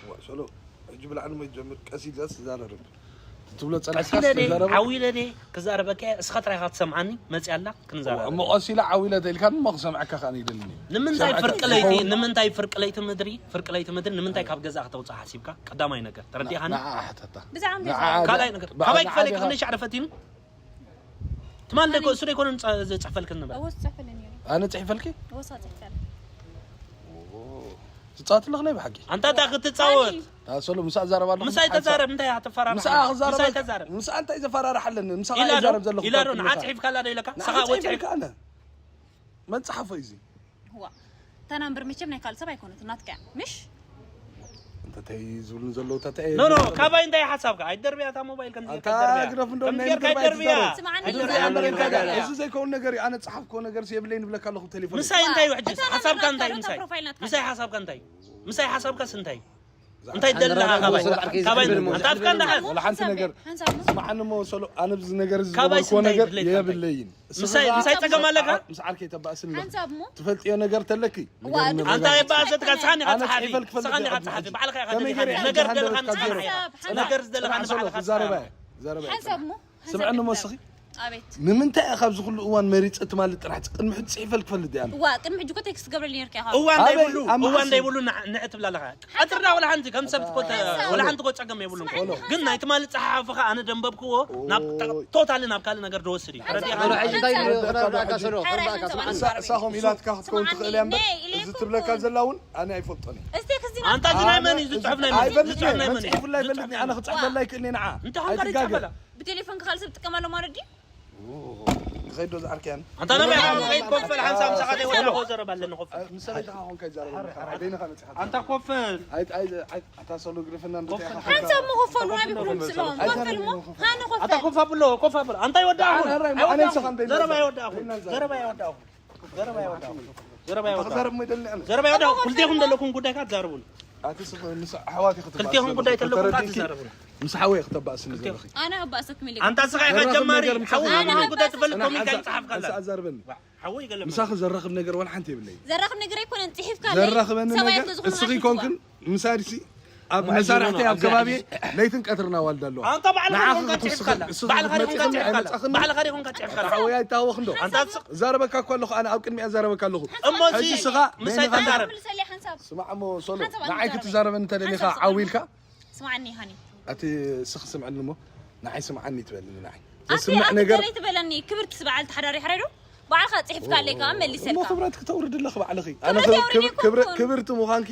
ዋ ሶሎ ሕጂ ብላዕሊ ሞ ጀምር ቀስ ኢልካ ትዛረርብ ትብሎ ቀስ ፀናሕካ ኢለ ደ ዝተዛረበ ዓው ኢለ ደ ክዛረበካ እየ እስኻ ጥራይ ኢኻ ትሰምዓኒ መፅያ ኣላ ክንዛረብ እሞ ቀስ ኢለ ዓው ኢለ ተኢልካ እሞ ክሰምዐካ ከኣ ይደልኒ ንምንታይ ሰምዐካ ፍርቂ ለይቲ ይኸውን። ንምንታይ ፍርቂ ለይቲ ምድሪ ፍርቂ ለይቲ ምድሪ ንምንታይ ካብ ገዛኻ ተውፅእ ሓሲብካ ቀዳማይ ነገር ተረዲኻኒ ንዓ ሓተታ ብዛዕባ እንታይ ንዓ- ካልኣይ ነገር ብኣ- ካባይ ንዓ ክፈለይ ዲኻ- ክንደይ ሻዕሪ ፈቲኑ ትማል ደኮ እሱ ደይኮነ ዝፀ- ዝፅሕፈልክን ነበር እወ ዝፅሕፈለኒ ነይሩ ኣነ ፅሒፈልኪ እወ ሳፅሕፈል ትጻወት ኣለኽ ናይ ብሓቂ? ኣንታ እንታይ ክትጻወት? ኣሰሉ ምሳ ዛረባ ኣለኹ። ምሳይ ተዛረብ፣ እንታይ እያ ትፈራርሕ? ምሳ ክዛረብ ምሳይ ተዛረብ። ምሳ እንታይ ዘፈራርሕ ኣለኒ? ምሳ ኢላ ዶ? ዘረብ ዘለኹ ኢላ ዶ? ንዓ ጽሒፍካላ ዶ ኢለካ? ንዓ ሰኻ ወጺ ጽሒፍካ ኣነ። መን ጸሓፎ እዩ እዚ? ዋ። እታ ናምበር መቸም ናይ ካልእ ሰብ ኣይኮነት፣ ናትካ እያ። ምሽ? እንተ ተይ ዝብሉን ዘለዉ፣ እታ ተይ ኖ፣ ኖ፣ ዝብሉን ዘለዉ። ካባይ እንታይ ሓሳብካ? ኣይደርብያ እታ ሞባይል ከምዚ ኣንታ ጌርካ ኣይደርብያ። ግደፍ፣ እንደውም ከምዚ ናይ ጌርካ ምድርባይ ኣይደርብያ። ትዛረብ። ስምዓኒ ኣይደርብያ፣ ዱላ ኣይደርብያ። ኣይደርብያ። እዚ ዘይከውን ነገር እዩ። ኣነ ጸሓፍኮ ነገር የብለይን ይብለካ ኣለኹ ብቴሌፎን። ምሳይ እንታይ ውሕጅ? እታ ናምበር ሓሳብካ እንታይ? ናትካ ምሳይ? ፕሮፋይል ናትካ ምሳይ ናትካ። ሓሳብካ እንታይ? ምሳይ ሓሳብካስ እንታይ? እንታይ ደለኻ ካባይ? ካባይ ኣንታ ኣፍካ እንዳሓዝ። ወላ ሓንቲ ነገር። ሓንሳብ እሞ። ስምዓኒ እሞ፣ ሶሎ፣ ኣነ ብዚ ነገር እዚ ካባይ ዝገበርክዎ ስንታይ ነገር ድሌት ኣንታይ? የብለይን። ምሳይ፣ ምሳይ ጸገም ኣለካ? ምስ ዓርከይ ተባእስኒ። ሓንሳብ እሞ። ትፈልጥዮ ነገር ተለኪ? እዋ፣ ንገርኒ ኣንታ ነገር። የባእሰትካ፣ ስኻን ኢኻ ኣነ ጸሓፊ። ጽሒፈልክ ፈልጥ ስኻን ኢኻ እየ። ጸሓፊ። ባዕልኻ ኢኻ ከመይ ገይረ ትፈልጥ። እየ ነገር ዝሓንደበት ደለኻ ካብ ዜሮ? ንስኻ ኢኻ። ነገር ዝደለኻ ንባዕልኻ ኢኻ ዛረባ ትዛረብ። እየ፣ ዛረባ እየ። ሓንሳብ እሞ። ስምዐኒ እሞ እስኺ። ኣቤት። ንምንታይ እያ ካብዚ ኩሉ እዋን መሪጸ ትማሊ ጥራሕ ቅድሚ ሕጂ ጽሒፈልክ ፈልጥ እያ? እዋ፣ ቅድሚ ሕጂ እኮ ቴክስት ገብረልኒ ነርካ ኢኻ። እዋ ኣበይ? እንዳይብሉ፣ ኣብ እዋ መሓዙ። እንዳይብሉ ንዕ-፣ ንዕ ትብላ ኣለኻ። ቀጥርና ወላ ሓንቲ ከም ሰብ ትኮተ-፣ ሓንሳብ። ወላ ሓንቲ እኮ ጸገም የብሉን እኮ። ስምዐኒ ግን ናይ ሓንሳብ። ትማሊ ጸሓሓፍኻ ኣነ ደንበብክዎ ናብ ኦይ። ቶታሊ ናብ ካልእ ነገር ዝወስድ እዩ። ሓንሳብ። ተረዲእኻ? ኣነ ሕጂ እንታይ ክረዳእካ ሰሎ፣ ሓንሳብ። ክረዳእካ፣ ስምዐኒ። እሳ-፣ እሳኹም ኢላትካ ክትከውን ስምዓኒ፣ ትኽእል እያ እምበር፣ ነ ኢለ እዚ ትብለካ ኣይኮንኩን። ዘላ እውን ኣነ ኣይፈልጦን እየ። እስቲ ክስቲ ኣነ ኣንታ እዚ ናይ መን እዩ? ዝጽሑፍ ናይ መን እዩ? ኣይፈልጥን ዝጽሑፍ እየ። ናይ መን እዩ? መጽሒፉላ ይፈልጥኒ፣ ኣነ ክጽሕፈላ ኣይክእልን ንዓ። እንታይ ኾንካ ኣይትጋገ። ይጽሕፈላ? ብቴሌፎን ክኻል ሰብ ጥቀመሉ ማለት ድዩ? ኦ፣ ትኸይድ ዶ ዝዓርከያን? ኣንታ ናበይ ኣነ ከይድ ኮፈል ሓንሳብ ምሳኻ ዘይወዳእኹ ዘረባ ኣለኒ ኮፈል። ምስ ሰበይትኻ ኾንካ ይዛረብ ኣለኻ። በይንኻ መጺኻ። ኣንታ ኮፈል። ኣይ፣ ኣይ፣ ኣይ፣ ኣታ ሰሎ ግደፈና፣ እንድታይ ኢኻ ኮፈል። ሓንሳብ እሞ ኮፈሉ ናበይ ኮፈል ስሎም? ኣይዛረብን ኮፈል እሞ። ኮፈል። ሃኒ ኮፈል። ኣታ ኮፍ ኣብሎ፣ ኮፍ ኣብሎ። ኣንታ ይወዳእኹ። ኣረ፣ ኣረ፣ ኣነ ኣይወዳእኹ። ንስኻ እንታይ ዘረባ ይመስል? ኣይወዳእኹ። በይና ዘረባ ይወዳእኹ። ዘረባ ይወዳእኹ። ዘረባ ይወዳእኹ። ክዛረብ እሞ ይደሊ ኣነ። ዘረባ ይወዳእኹ። ክልቴኹም ዘለኩም ጉዳይ ካት ዛረቡን። ኣቲ ስኽ-፣ ምስ ኣሕዋት ኢኺ ክትባእስኒ ክልቴኹም ጉዳይ ዘለኩም ተረዲእኪ? ካት ዛረቡን። ምስ ሓወይ ክትባእስኒ ክልቴኹም። ዘለኺ። ኣነ ክባእሰኩም ኢለ ኣንታ ስኻ ኢኻ ዘራኽብ ጀማሪ። ነገር ምሳኺ ሓወይ ኣነ ዘለኒ። ትፈልጥ ኮሚካ ጽሓፍካ ኣላ። ኣዛርበኒ። ሓወይ ገለ ምሳኺ ዘራኽብ ነገር ዋላ ሓንቲ የብለይ። ዘራኽብ ነገር ኣይኮነን፣ ጽሒፍካ ኣለ። ዘራኽበኒ ሰብኣይ ነገር ተዝኾነ እስኺ ኣትፍትዋ። ኮንክን ምሳድሲ ኣብ መሳርሕቲ ኣብ ከባቢ ለይትን ቀትርን ኣዋልድ ኣለዋ። ኣንታ ባዕልኻ ንዓኺ ዲኹም ክትውስኺ፣ ጽሒፍካላ? እስኺ ባዕልኻ ዲኹም ክትመጽእኒ ጽሒፍካላ? ኣይመጻኽን። ባዕልኻ ዲኹም ጽሒፍካላ? ሓወይ ኣይተሃወኽን ዶ? ኣንታ ስ- ዛረበካ እኮ ኣለኹ፣ ኣነ ኣብ ቅድሚኣ ዛረበካ ኣለኹ። እሞ እዚ ሕጂ ስኻ ምሳይ ነይኻ ተዛረብ። መልሰለይ ሓንሳብ። ስማዕ እሞ ሶሎ፣ ሓንሳብ ኣነ ንዓይ ዛረብ። ክትዛረበኒ እንተደሊኻ ሓንሳብ ዓው ኢልካ? ስማዕኒ ሃኒ። ኣቲ ስኽ ስምዕኒ እሞ፣ ንዓይ ስምዓኒ ትበልኒ ንዓይ። ኣቲ ዘስምዕ ኣቲ ነገር ገለይ ትበለኒ፣ ክብርቲ በዓል ተሓዳሪ ሕረዶ፣ ባዕልኻ ጽሒፍካ ኣለይ ከኣ መልሰልካ። እሞ ክብረት ክተውርድ ኣለኺ ባዕልኺ። ክብረት ኣነ ክብ-፣ የውርድ ክብ-፣ እኮ ክብረ-፣ ትኾን። ክብርቲ ምዃንኪ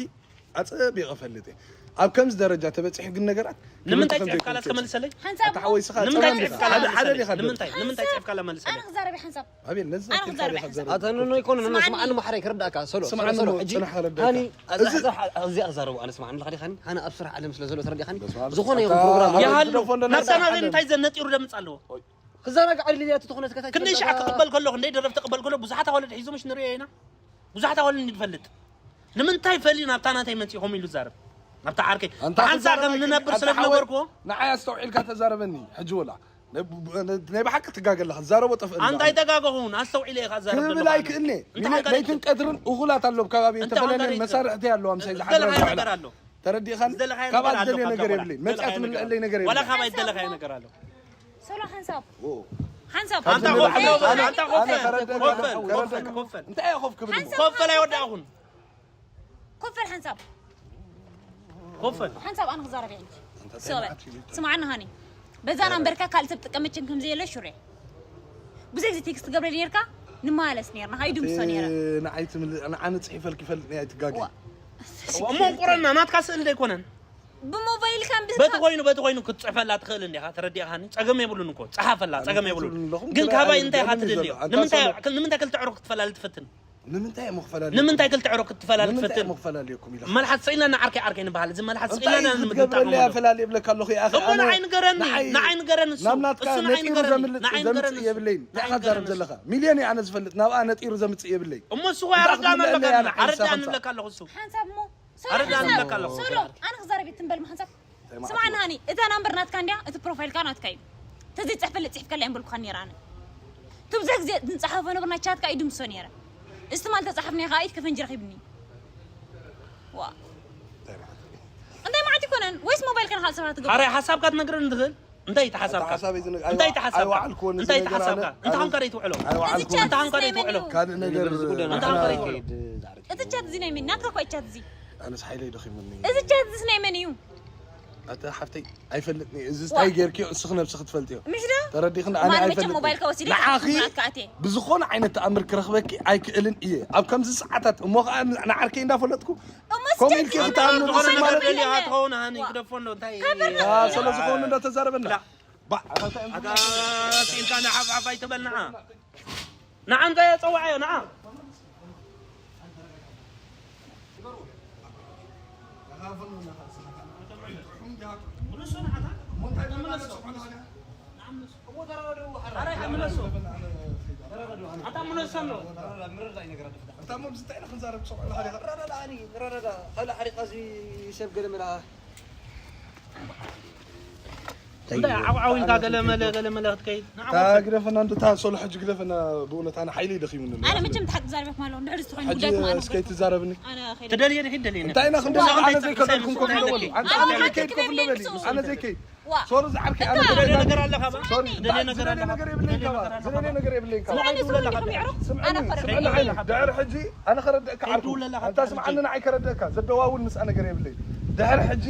ኣጸቢቐ እፈልጥ እየ። ኣብ ከምዚ ደረጃ ተበጺሑ ግን ነገራት ንምንታይ ክብርቲ ጽሒፍካ ከም ኣለስ ዘይኮንኪ። ከመልሰለይ? ሓንሳብ ኣታ ሓወይ ስኻ ንምንታይ ጸባ ጽሒፍካ ሓደ፣ ሓደ ኣለስ ዲኻ ከመልሰለይ? ንምንታይ? ንምንታይ ጽሒፍካ ኣለስ ኣነ መለሰለይ? ክዛረብ ሓንሳብ። ኣቤል፣ ነዚ ኣነ ክዛረብ ሓንሳብ። ኣታ ኖ፣ ኖ፣ ይኮነ፣ ኖ፣ ኖ፣ ስምዓኒ። ስምዓኒ ማሕረይ ክርዳእካ፣ ሶሎ፣ ስምዓኒ ሶሎ፣ ሶሎ፣ ሞ፣ ሕጂ ጽናሕ ክረዳእካ። ሃኒ፣ እዛ፣ እዛ፣ እዚኣ ክዛረቡ፣ ኣነ ስምዓኒ ኣለኻ ዲኻ ሃኒ? ሃኒ ኣብ ስራሕ ዓለም ስለ ዘሎ ተረዲኻኒ? በስመ ኣብ። ዝኾነ ይኹን ኣታ ፕሮግራም ይሃሉ፣ ደፎ እንደ ናብታ ነበር ናተይ ዓለም። እንታይ ዘነጢሩ ደምጽ ኣለዎ? ክዘናጋዕ ድልያ እቲ ዝኾነ ተከታተል ክንደይ ሻዕ ክቕበል ከሎ፣ ክንደይ ደረፍቲ ክቕበል ከሎ፣ ብዙሓት ኣዋልድ ሒዙ ምሽ ንሪኦ ኢና። ብዙሓት ኣዋልድ ንፈልጥ። ንምንታይ ፈሊ ናብታ ናተይ መጺኹም ኢሉ ዛረብ። ናብታ ዓርከይ። ኣንታ ብሓንሳብ ከም ትዛረብ ንነብር ኣንታ ስለ ሓወይ፣ ዝነበርኩዎ። ንዓይ ኣስተውዒልካ ተዛረበኒ፣ ሕጂ ወላ። ናይ ብ-፣ ብ-፣ ናይ ብሓቂ ትጋገ ኣለኻ፣ ትዛረቦ ጠፍእ ኣንታ ኣለኻ። ኣይተጋገኹን፣ ኣስተውዒለ ኢኻ ትዛረብ ክብል ዘለኻ ኣይክእልኒ። ኣለኻ። እንታይ ለይትን ቀትርን እኹላት ኣሎ ኣብ ከባቢ፣ እንታይ ዝተፈላለየ መሳርሕቲ ኣለዋ፣ ምሳይ ዝሓድራ ዝደለኻዮ ዝውዕላ። ነገር ኣሎ። ተረዲእኻኒ? ዝደለኻዮ ካብኣ ነገር ኣሎ፣ ዝደልዮ ነገር የብለይ። መፅኣ ዝደለኻዮ ነገር ትምልአለይ ነገር የብለይ። ዋላ ካባይ ዝደለኻዮ ነገር ኣሎ። ሶሎ ሓንሳብ። ኦ። ሓንሳብ። ኣንታ ኮፍ፣ ኣነ፣ ኣንታ ኮፍ፣ ኣነ ተረደእካ፣ ኮፍ፣ ተረደእካ። ኮፍ፣ ኮፍ። እንታይ እየ ኮፍ ክብል? ሓንሳብ ኮፍ በል ኣይወዳእኹን። ኮፍ በል ሓንሳብ። ኮፍ በል። ሓንሳብ ኣነ ክዛረብ እየ። ኣንታ ሶሎ። እንታይ ማለት እዩ? ስምዓኒ ሃኒ። በዛ ናምበርካ ካልእ ሰብ ጥቀመችን ከም ዘየለ ሹሬ። ብዙሕ ግዜ ቴክስት ትገብረለይ ነርካ፣ ንመላለስ ነርና፣ ሃይዱ ምሶ ነረ። ንዓይ ትምል-፣ ንዓነ ጽሒፈልኪ ይፈልጥ ነይ ኣይትጋገይ። ዋ። እሞ እንቁረና ናትካ ስእሊ ዶ ኣይኮነን? ብሞባይልካ ብ-፣ በቲ ኮይኑ፣ በቲ ኮይኑ ክትጽሕፈላ ትኽእል እንዲኻ፣ ተረዲእኻኒ? ጸገም የብሉን እኮ፣ ጸሓፈላ፣ ጸገም የብሉን። ግን ካባይ እንታይ ኢኻ ትደልዮ? ንምንታይ፣ ንምንታይ ክልተ ዕሩኽ ክትፈላለ ትፈትን? ንምንታይ እሞ ክፈላለ? ንምንታይ ክልተ ዕሩኽ ክትፈላለ ትፈትን? ንምንታይ እሞ ክፈላለየኩም ኢለኻ? መልሓስ ስኢና ንዓርከይ ዓርከይ ንበሃል። እዚ መልሓስ እንታይ ስኢና እዩ ንምንታይ ክትገብረለይ ትጣቐመሉ? ኣፈላሊ እብለካ ኣለኹ፣ ይኣኸ፣ እሞ ኣነ ንዓይ ንገረኒ፣ ንዓይ ንዓይ ንገረኒ እሱ። ናብ ናትካ እሱ ንዓይ ነጢሩ ንገረኒ፣ ዘምልጥ፣ ንዓይ ዘምጽእ ንገረኒ እሱ። የብለይን። እንታይ ኢኻ ንዓይ ትዛረብ ንገረኒ እሱ። ዘለኻ? ሚልዮን እየ ኣነ ዝፈልጥ፣ ናብኣ ነጢሩ ዘምጽእ የብለይ። እሞ እሱ እንታይ ኣረዳእና ክትብለኒ ኣለካ፣ እያ ንዓይ ኣረዳእኒ ንስኻ? እብለካ ኣለኹ እሱ። ሓንሳብ እሞ፣ ሶሎ ኣረዳእኒ ሓንሳብ፣ እብለካ ኣለኹ። ሶሎ፣ ኣነ ክዛረብ እየ፣ ትም በል እሞ ሓንሳብ። እንታይ ማለት ስማዕኒ እዩ? ሃኒ፣ እታ ናምበር ናትካ እንድያ፣ እቲ ፕሮፋይልካ ናትካ እዩ። ተዘይጽሕፈልይ ጽሒፍካላ እየ ምበልኩኻ ነይረ ኣነ። እቲ ብዙሕ ግዜ ንጸሓፎ ነበር ናይ ቻትካ እዩ ድምሶ ነይረ። እዚ ትማል ተጻሓፍናዮ ከኣ ኢድ ከፈንጂ ረኺብኒ። ዋ። እንታይ ማለት እዩ? እንታይ ማለት ይኮነን? ወይስ ሞባይልካ ንኻልእ ሰባት ትገብሮ? ኣረ ሓሳብካ ትነግረኒ ትኽእል? እንታይ እቲ ሓሳብካ? ሓሳበይ ዝነ-፣ እንታይ እቲ ኣይዋ-፣ ሓሳብካ? ኣይወዓልኩዎን እዚ እንታይ እቲ ነገር ሓሳብካ? ኣነ። እንታይ ኮንካ ደይ ትውዕሎ? ኣይወዓልኩዎን። እዚ ቻት እንታይ ኮንካ ደይ ትውዕሎ? ካልእ ነገር እዚ ጉዳይ እንታይ ኮንካ ደይ ትውዕሎ? እቲ ቻት እዚ ናይ መን? ናትካ እኮ እዩ ቻት እዚ። ኣነስ ሓይለይ ደኺሙኒ። እዚ ቻት እዚስ ናይ መን እዩ? ኣታ ሓፍተይ፣ ኣይፈልጥን እየ። እዚ ዋ። እንታይ ጌርክዮ፣ እስኺ ነብስኺ ትፈልጥዮ። ምሽ ዶ? ተረዲኽኒ? ኣነ ማን መቸም ኣይፈልጥን። ሞባይልካ ወሲደ ንዓኺ ናትካ ኣትየ። ብዝኾነ ዓይነት ተኣምር ክረኽበኪ ኣይክእልን እየ። ኣብ ከምዚ ሰዓታት፣ እሞ ኸዓ ን-፣ ንዓርከይ እንዳፈለጥኩ እሞ ከምኡ ኢልኪ ክትኣምኑ ዝኾነ ደስ ነገር ማለት ደልያ ትኸውን ሃኒ ግደፎ እንዶ እንታይ ስለ ዝኾኑ እንዳተዛረበና ባዕ ኣታ ስኢልካ ንሓፍሓፍ ኣይትበል ንዓ ንዓ እንታይ የፀዋዓዮ ንዓ ሰብ ገለ መላ እንታይ ዓውዓው ኢልካ ገለ መለ ገለ መለ ክትከይድ ንዓ ግደፈና እንዶ እታ ሶሎ ሕጂ ግደፈና ብእውነት ኣነ ሓይለይ ደኺሙኒ ኣሎ ኣነ መቸም ተሓቂ ዛረበክ ማለት እንድሕር ዝተኾይኑ ሕጂ ጉዳይክ ማለት እስከ ኣይትዛረብኒ ኣነ ኸይደ ትደልየ ድኺ ደልየኒ እንታይ ኢና ክንደሊ ኣነ ዘይከደልኩም ኮፍ ንበል ኣንተ ኣነ ዘይከይድ ኮፍ ንበል ኣነ ዘይከይድ ሶሪ ዝዓርከይ ኣነ ትደልየ ነገር ኣለካ ባ ሶሪ ትደልየ ነገር ዝደልየ ኣለካ ነገር የብለይን ካባ ዝደልየ ነገር የብለይን ካባ ኣነ ዝብለካ ይብለካ ስምዐኒ ስምዐኒ ዓይኒ ድሕሪ ሕጂ ኣነ ከረድአካ ዓርኩ ኣንታ ስምዓኒ ንዓይ ከረድአካ ዘደዋውል ምስኣ ነገር የብለይ ድሕሪ ሕጂ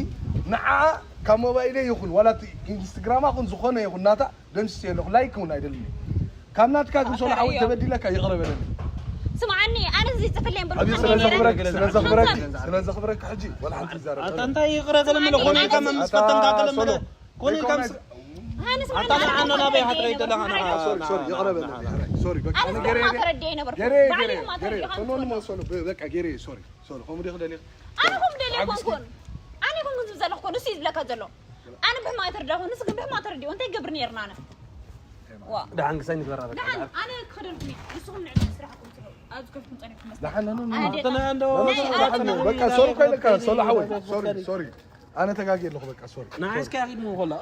ንዓ ካብ ሞባይለይ ይኹን ዋላ ኢንስትግራማ ኹን ዝኾነ ይኹን ናታ ደምስስ የለኹ ላይክ እውን ኣይደልን ካብ ናትካ ግን ሶሎ ሓወይ ተበዲለካ ይቕረ በለኒ ስምዓኒ ኣነ እዚ ጽፍለይ እምበር ኣብዩ ስለ ዘኽብረክ ስለ ዘኽብረክ ስለ ዘኽብረክ ሕጂ ዋላ ሓንቲ ይዛረብ ኣታ እንታይ ይቕረ ገለ ምለ ኾነ ኢልካ መምስ ፈተንካ ገለ ምለ ኮነ ኢልካ ምስ ኣነ ኣታ ንዓና ናበይ ሃትረይ ደለኻ ንዓ ሶሪ ሶሪ ይቕረ በለኒ ሶሪ በቃ ኣነ ገሬ ስማ ተረዲኤ ነበርኩ ገሬ ባዕለይ ገሬ ማ ገሬ ተረዲኦ ፈኖኒ ማ ሶሎ በቃ ገሬ ሶሪ ሶሎ ከምኡ ዲኺ ደሊኺ ኣነ ኹም ደልየ ኮንኩን ኣነ ኮንኩን ዝብል ዘለኹ ኮን እሱ እዩ ዝብለካ ዘሎ ኣነ ብሕማቅ ተረዳኹ ንስ ግን ብሕማቅ ተረዲኦ እንታይ ገብር ነርና ኣነ ዋ ደሓን ክሳይ ንግበራ በቃ ደሓን ኣነ ክኸደልኩም እዩ ንስኹም ንዕድል ስራሕኩም ስሩ ኣብዚ ከፍኩም ጸኒሕኩም መስለ ደሓን ነኑ ኣነ ኣተና እንዶ ናይ ደሓን በቃ ሶሪ ኮይነ ካ ሶሎ ሓወይ ሶሪ ሶሪ ኣነ ተጋጊ ኣለኹ በቃ ሶሪ ንዓይ እስኪ ኣኺድሞ ኮላ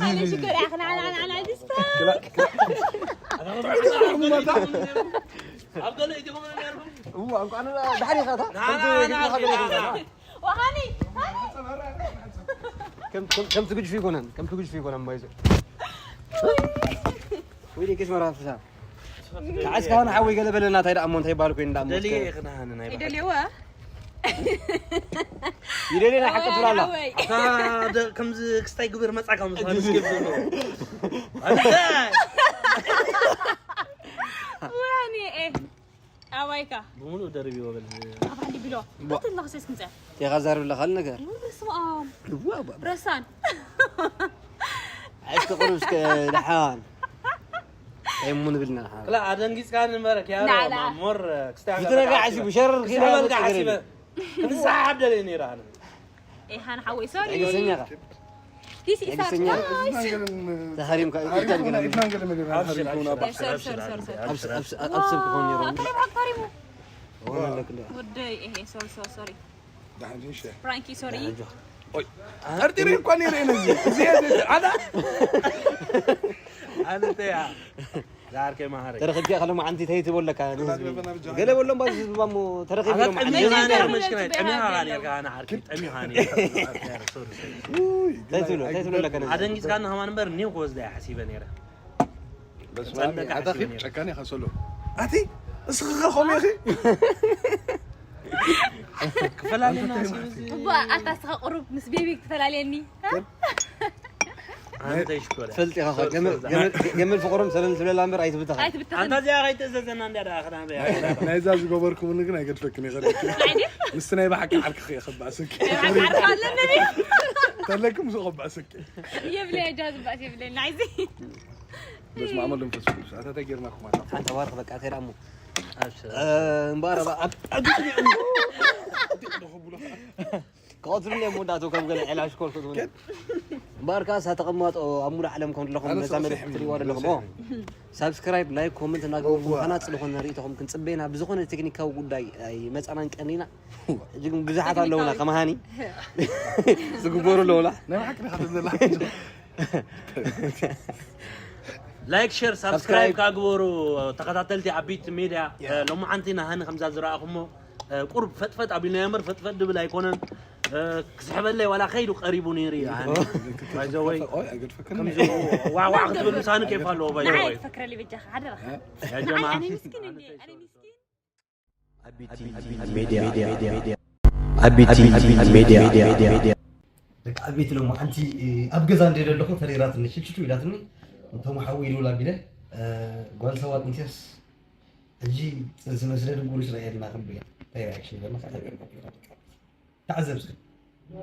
ኣነ ሽኮር ያኽን ኣና ኣና ኣና ዲስታ ኣብ ገለ ኢትኹም ነርኩም እዋ እንኳን ዳሕሪ ኻታ ወሃኒ ከም ከም ትግጅፍ ይኮነን ከም ትግጅፍ ይኮነን ማይዞ ወይ ደቂስ መራፍሳ እስካሁን ሓወይ ገለ በለና እንታይ ደኣ እሞ እንታይ ባል ኮይኑ ደኣ እሞ ደልየ ክናሃኒ ናይ ባሕሪ ይደልየወ ይደልየና ሓቂ ትብላላ ኣታ ደ- ከምዚ ክስታይ ግብር መጻካ ምስ ማለት ስኬፕ ዘሎ ኣንተ ወኒ ኤ ኣባይካ ብምሉእ ደርብ ይወበል ኣፋንዲ ቢሎ በትለኽሰስ ምጸ ቴኻ ዛርብ ለኻል ነገር ስምኦም ረሳን እስከ ቁሩብ እስከ ደሓን ኣይሙ ንብል ኢና ደሓን ክላ ኣደንጊጽካ ንበረ ና፣ ና። ሞር ክስታይ ብትረጋ ዓሲቡ ሸረር ኪዳ ክስሓበልካ መጸገለ ሓሲበ ክንስሓብ ደልየ ነይረ ኣነ ኤሃን ሓወይ ሶሪ ትዕግስተኛ ኢኻ ቲስ ኢሳት ትዕግስተኛ። ናይስ ተሃሪምካ ይቅርታ ንገረኒ ሶሪ ሶሪ ሶሪ ሶሪ ኣብ ስ- ኣብ ስ- ኣብ ሰብ ክኾን ነይሩ ኣካለ ባክ ታሪሙ ሆነ ኣለክ እንደ ወደይ ኤሄ ሶሪ ሶሪ ሶሪ ደሓን ዲሽ ፍራንኪ ሶሪ ጠርጢረ እኳ ነይረ ነዚ እዚ ኣዳ ኣነ ተያ ዛርከ ማህረ ተረኽብኪ ከለማ ዓንቲ ተይ ትበለካ ገለ በሎም ባዚ ዝባሞ ተረኺብሎም ጠሚኻ ዓንቲ ነር መሽክና ጠሚኻ ነርካ ኣነ ዓርኪ ጠሚኻ ነር ሶሪ ሶሪ ተይ ትብሎ ተይ ትብሎ ለካ ነዚ ኣደንጊጽካ ንኸማን እምበር ኒው ክወስዳ እየ ሓሲበ ነይረ በስመ ኣብ ኣታ ኺድ ጨካን ኢኻ ሶሎ ኣቲ እስኺ ኸ ኸምኡ ኢኺ ክፈላለና እባ ኣታ እስኻ ቁሩብ ምስ ቤቢ ክትፈላለየኒ ኣንተ ይሽኮረ ፈልጥ ኢኻ ገመል- ገመል- ገመል ፍቅሮም ሰለል ትብለላ እምበር ኣይትብተኻ ኣይትብተኸኒ ኣንታ እዚኣ ከይትእዘዘና እንዲያ ደኣ ክዳን ሪኣ ናይዛ ዝገበርኩምኒ ግን ኣይገድፈክን ይኸ ምስቲ ናይ ብሓቂ ዓርክኺ እየ ከባእሰኪ ዓርካ ኣለኒ ተለኪ ምስ ከባእሰኪ የብለይ ጃዝ ባስ የብለይ ናይዚ በስመ ኣብ ወወልድ ወመንፈስ ቅዱስ ኣታ እንታይ ጌርናኩም ኣታ ሓንቲ ኣዋርክ በቃ ከይዳ እሞ ኣብሽር እምበኣር ኣብ ኣብ ክቐትሉኒ እዮም ወዳእተው ከም ገለ ዕላሽ ኮልኩ ዝብሉ እምበኣር ከኣ እሳ ተቐማጦ ኣብ ሙሉእ ዓለም ከም ዘለኹም ኣነ ነዛ ሰለስተ መልእክቲ ሕምም ትሪእዋ ዘለኹም ሰለስተ ኦ ሳብስክራይብ ላይክ ኮመንት እናገበርኩም እዋ። ከናፅልኹም ርእይቶኹም ክንፅበየና ብዝኾነ ቴክኒካዊ ጉዳይ ኣይመፃናን ቀኒና ሕጂ ግን ብዙሓት ኣለውና ከመሃኒ ዝግበሩ ኣለውና ናይ ብሓቂ ዲኻ ትብል ዘላ ላይክ ሸር ሳብስክራይብ ካብ ግበሩ ተኸታተልቲ ኣቢት ሜድያ ሎማዓንቲ ናሃኒ ከምዛ ዝረኣኹሞ ቁርብ ፈጥፈጥ ኣቢልና የምር ፈጥፈጥ ድብል ኣይኮነን ክስሕበለይ ዋላ ከይዱ ቀሪቡ ነይሩ እዩ ሃኒ ባይዘወይ ኦይ ኣይገድፈክን ከምዚ ዋዕዋዕ ክትብል ምሳኒ ኬፍ ኣለዎ ንዓይ ባይዘወይ ትፈክረሊ በጃኻ ሓደራኻ ያ ጀማ ኣነ ምስኪን እንዴ ኣነ ምስኪን ኣቢቲ ሜድያ ኣቢቲ ሜድያ ደቂ ኣቤት ሎማዓንቲ ኣብ ገዛ እንደ ዘለኹ ተሪራትኒ ሽልሽቱ ኢላትኒ እንቶም ሓዊ ኢሉ ላቢለ ጓል ሰባት እንቴስ ሕጂ ዝመስለ ድንጉርሽ ረእየልና ክንብል እንታይ ሪኣክሽን ዘለና ተዓዘብ እስከ።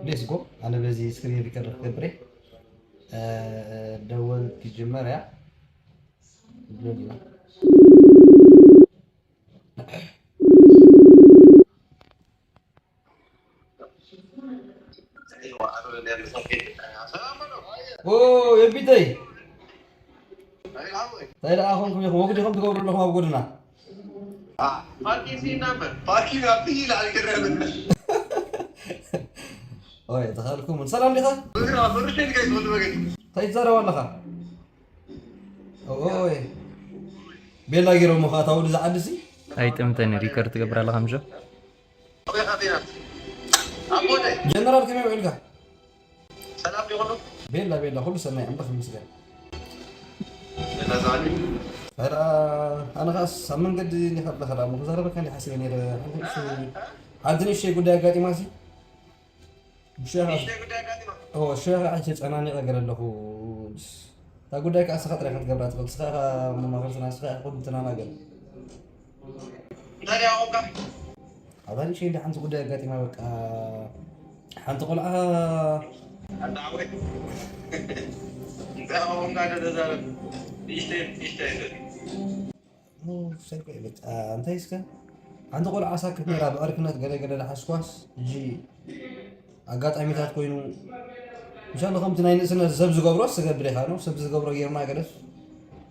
ሌስ ጎ። ኣነ በዚ ስክሪን ሪከርድ ክገብር እየ። ደወል ክጅመር እያ። ኦ የቢተይ እንታይ ደኣ ኮንኩም ኢኹም ወግዲ ከም ትገብሩ ኣለኹም ኣብ ጎድና። ኦይ ተኻልኩም ሰላም ዲኻ እንታይ ትዛረብ ኣለኻ? ኦይ ቤላ ጌሮም ኸዓ ታውዲ ዝዓዲ ሲ ኣይጥምተን ሪከርድ ትገብር ኣለኻ ምሾ? ጀነራል ከመይ ውዒልካ? ሰላም ዲኹሉ? ቤላ ቤላ ኩሉ ሰናይ ኣምላኽ ይመስገን። ኧረ ኣነ ኸኣስ ኣብ መንገዲ እንዲኻ ኣለኻ ደኣ እሞ ክዛረበካ እንዲ ሓሲበ ነይረ። ሓንቲ ንእሽተይ ጉዳይ ኣጋጢማ ሲ ብሸኻ ሽወኻ ሕጂ ተጨናኒቐ ገለ ኣለኹ። እታ ጉዳይ ከዓ ንስኻ ጥራይ ክትገብራ ትኽእል። ንስኻ ኢኻ መማኽርትና፣ ንስኻ ኢኻ ኩሉ ትናናገር። እንታይ ደኣ ኣቑምካ? ኣብታ ንእሽተይ እንዳ ሓንቲ ጉዳይ ኣጋጢማ በቃ ሓንቲ ቆልዓ ኣታ ዓወይ እንታይ ኣቑምካ ዶ ተዛረብ? ንእሽተይ ንእሽተይ ኣይትበል። ኦ፣ ሰልኩ ይብል። አ፣ እንታይ እስከ? ሓንቲ ቆልዓ ሳክት ነይራ ብዕርክነት ገለ ገለ ዝሓስኳስ፣ ሕጂ ኣጋጣሚታት ኮይኑ፣ ምሻሉ ከምቲ ናይ ንእስነት ሰብ ዝገብሮስ ትገብር ኢኻ፣ ኖ? ሰብ ዝገብሮ ጌርና ገለስ፣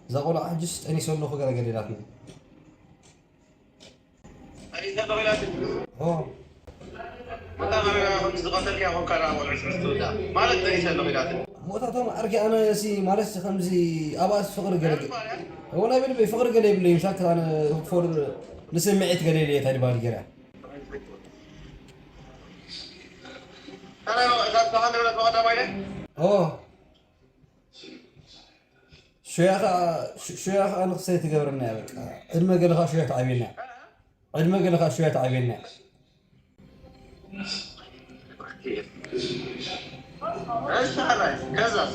እዛ ቆልዓ ሕጅስ ጠኒሰ ኣለኹ ገለ ገለ ኢላትና። ጠኒሰ ኣለኹ ኢላትኒ? ኦ። እታ መረጋጋሚ ዝቐተልካያ ኮንካ ደኣ ቆልዑ ስዕስቲ ትውዳእ። ማለት ጠኒሰ ኣለኹ ኢላትኒ። እሞ እታ ተማሃርኪ ኣነ ሲ ማለት ከምዚ ኣብኣስ ፍቕሪ ገለ ገ-፣ እሞ ናይ ብልበይ ፍቕሪ ገለ የብለይን። ሳክት ኣነ ፎር ንስምዒት ገለ ኢለ እየ ታዲባል ገይረ። ኣረ እዛ ዝበሃል ንብረት መቐዳማይ ነህ? ኦ። ሹያ ኸዓ፣ ሹ-፣ ሹያ ኸዓ ንኽሰይ ትገብረና እያ በቃ። ዕድመ ገለ ኸዓ ሹያ ትዓብየና እያ። ዕድመ ገለ ኸዓ ሹያ ትዓብየና እያ። እሺ፣ ሓራይ፣ ከዛስ?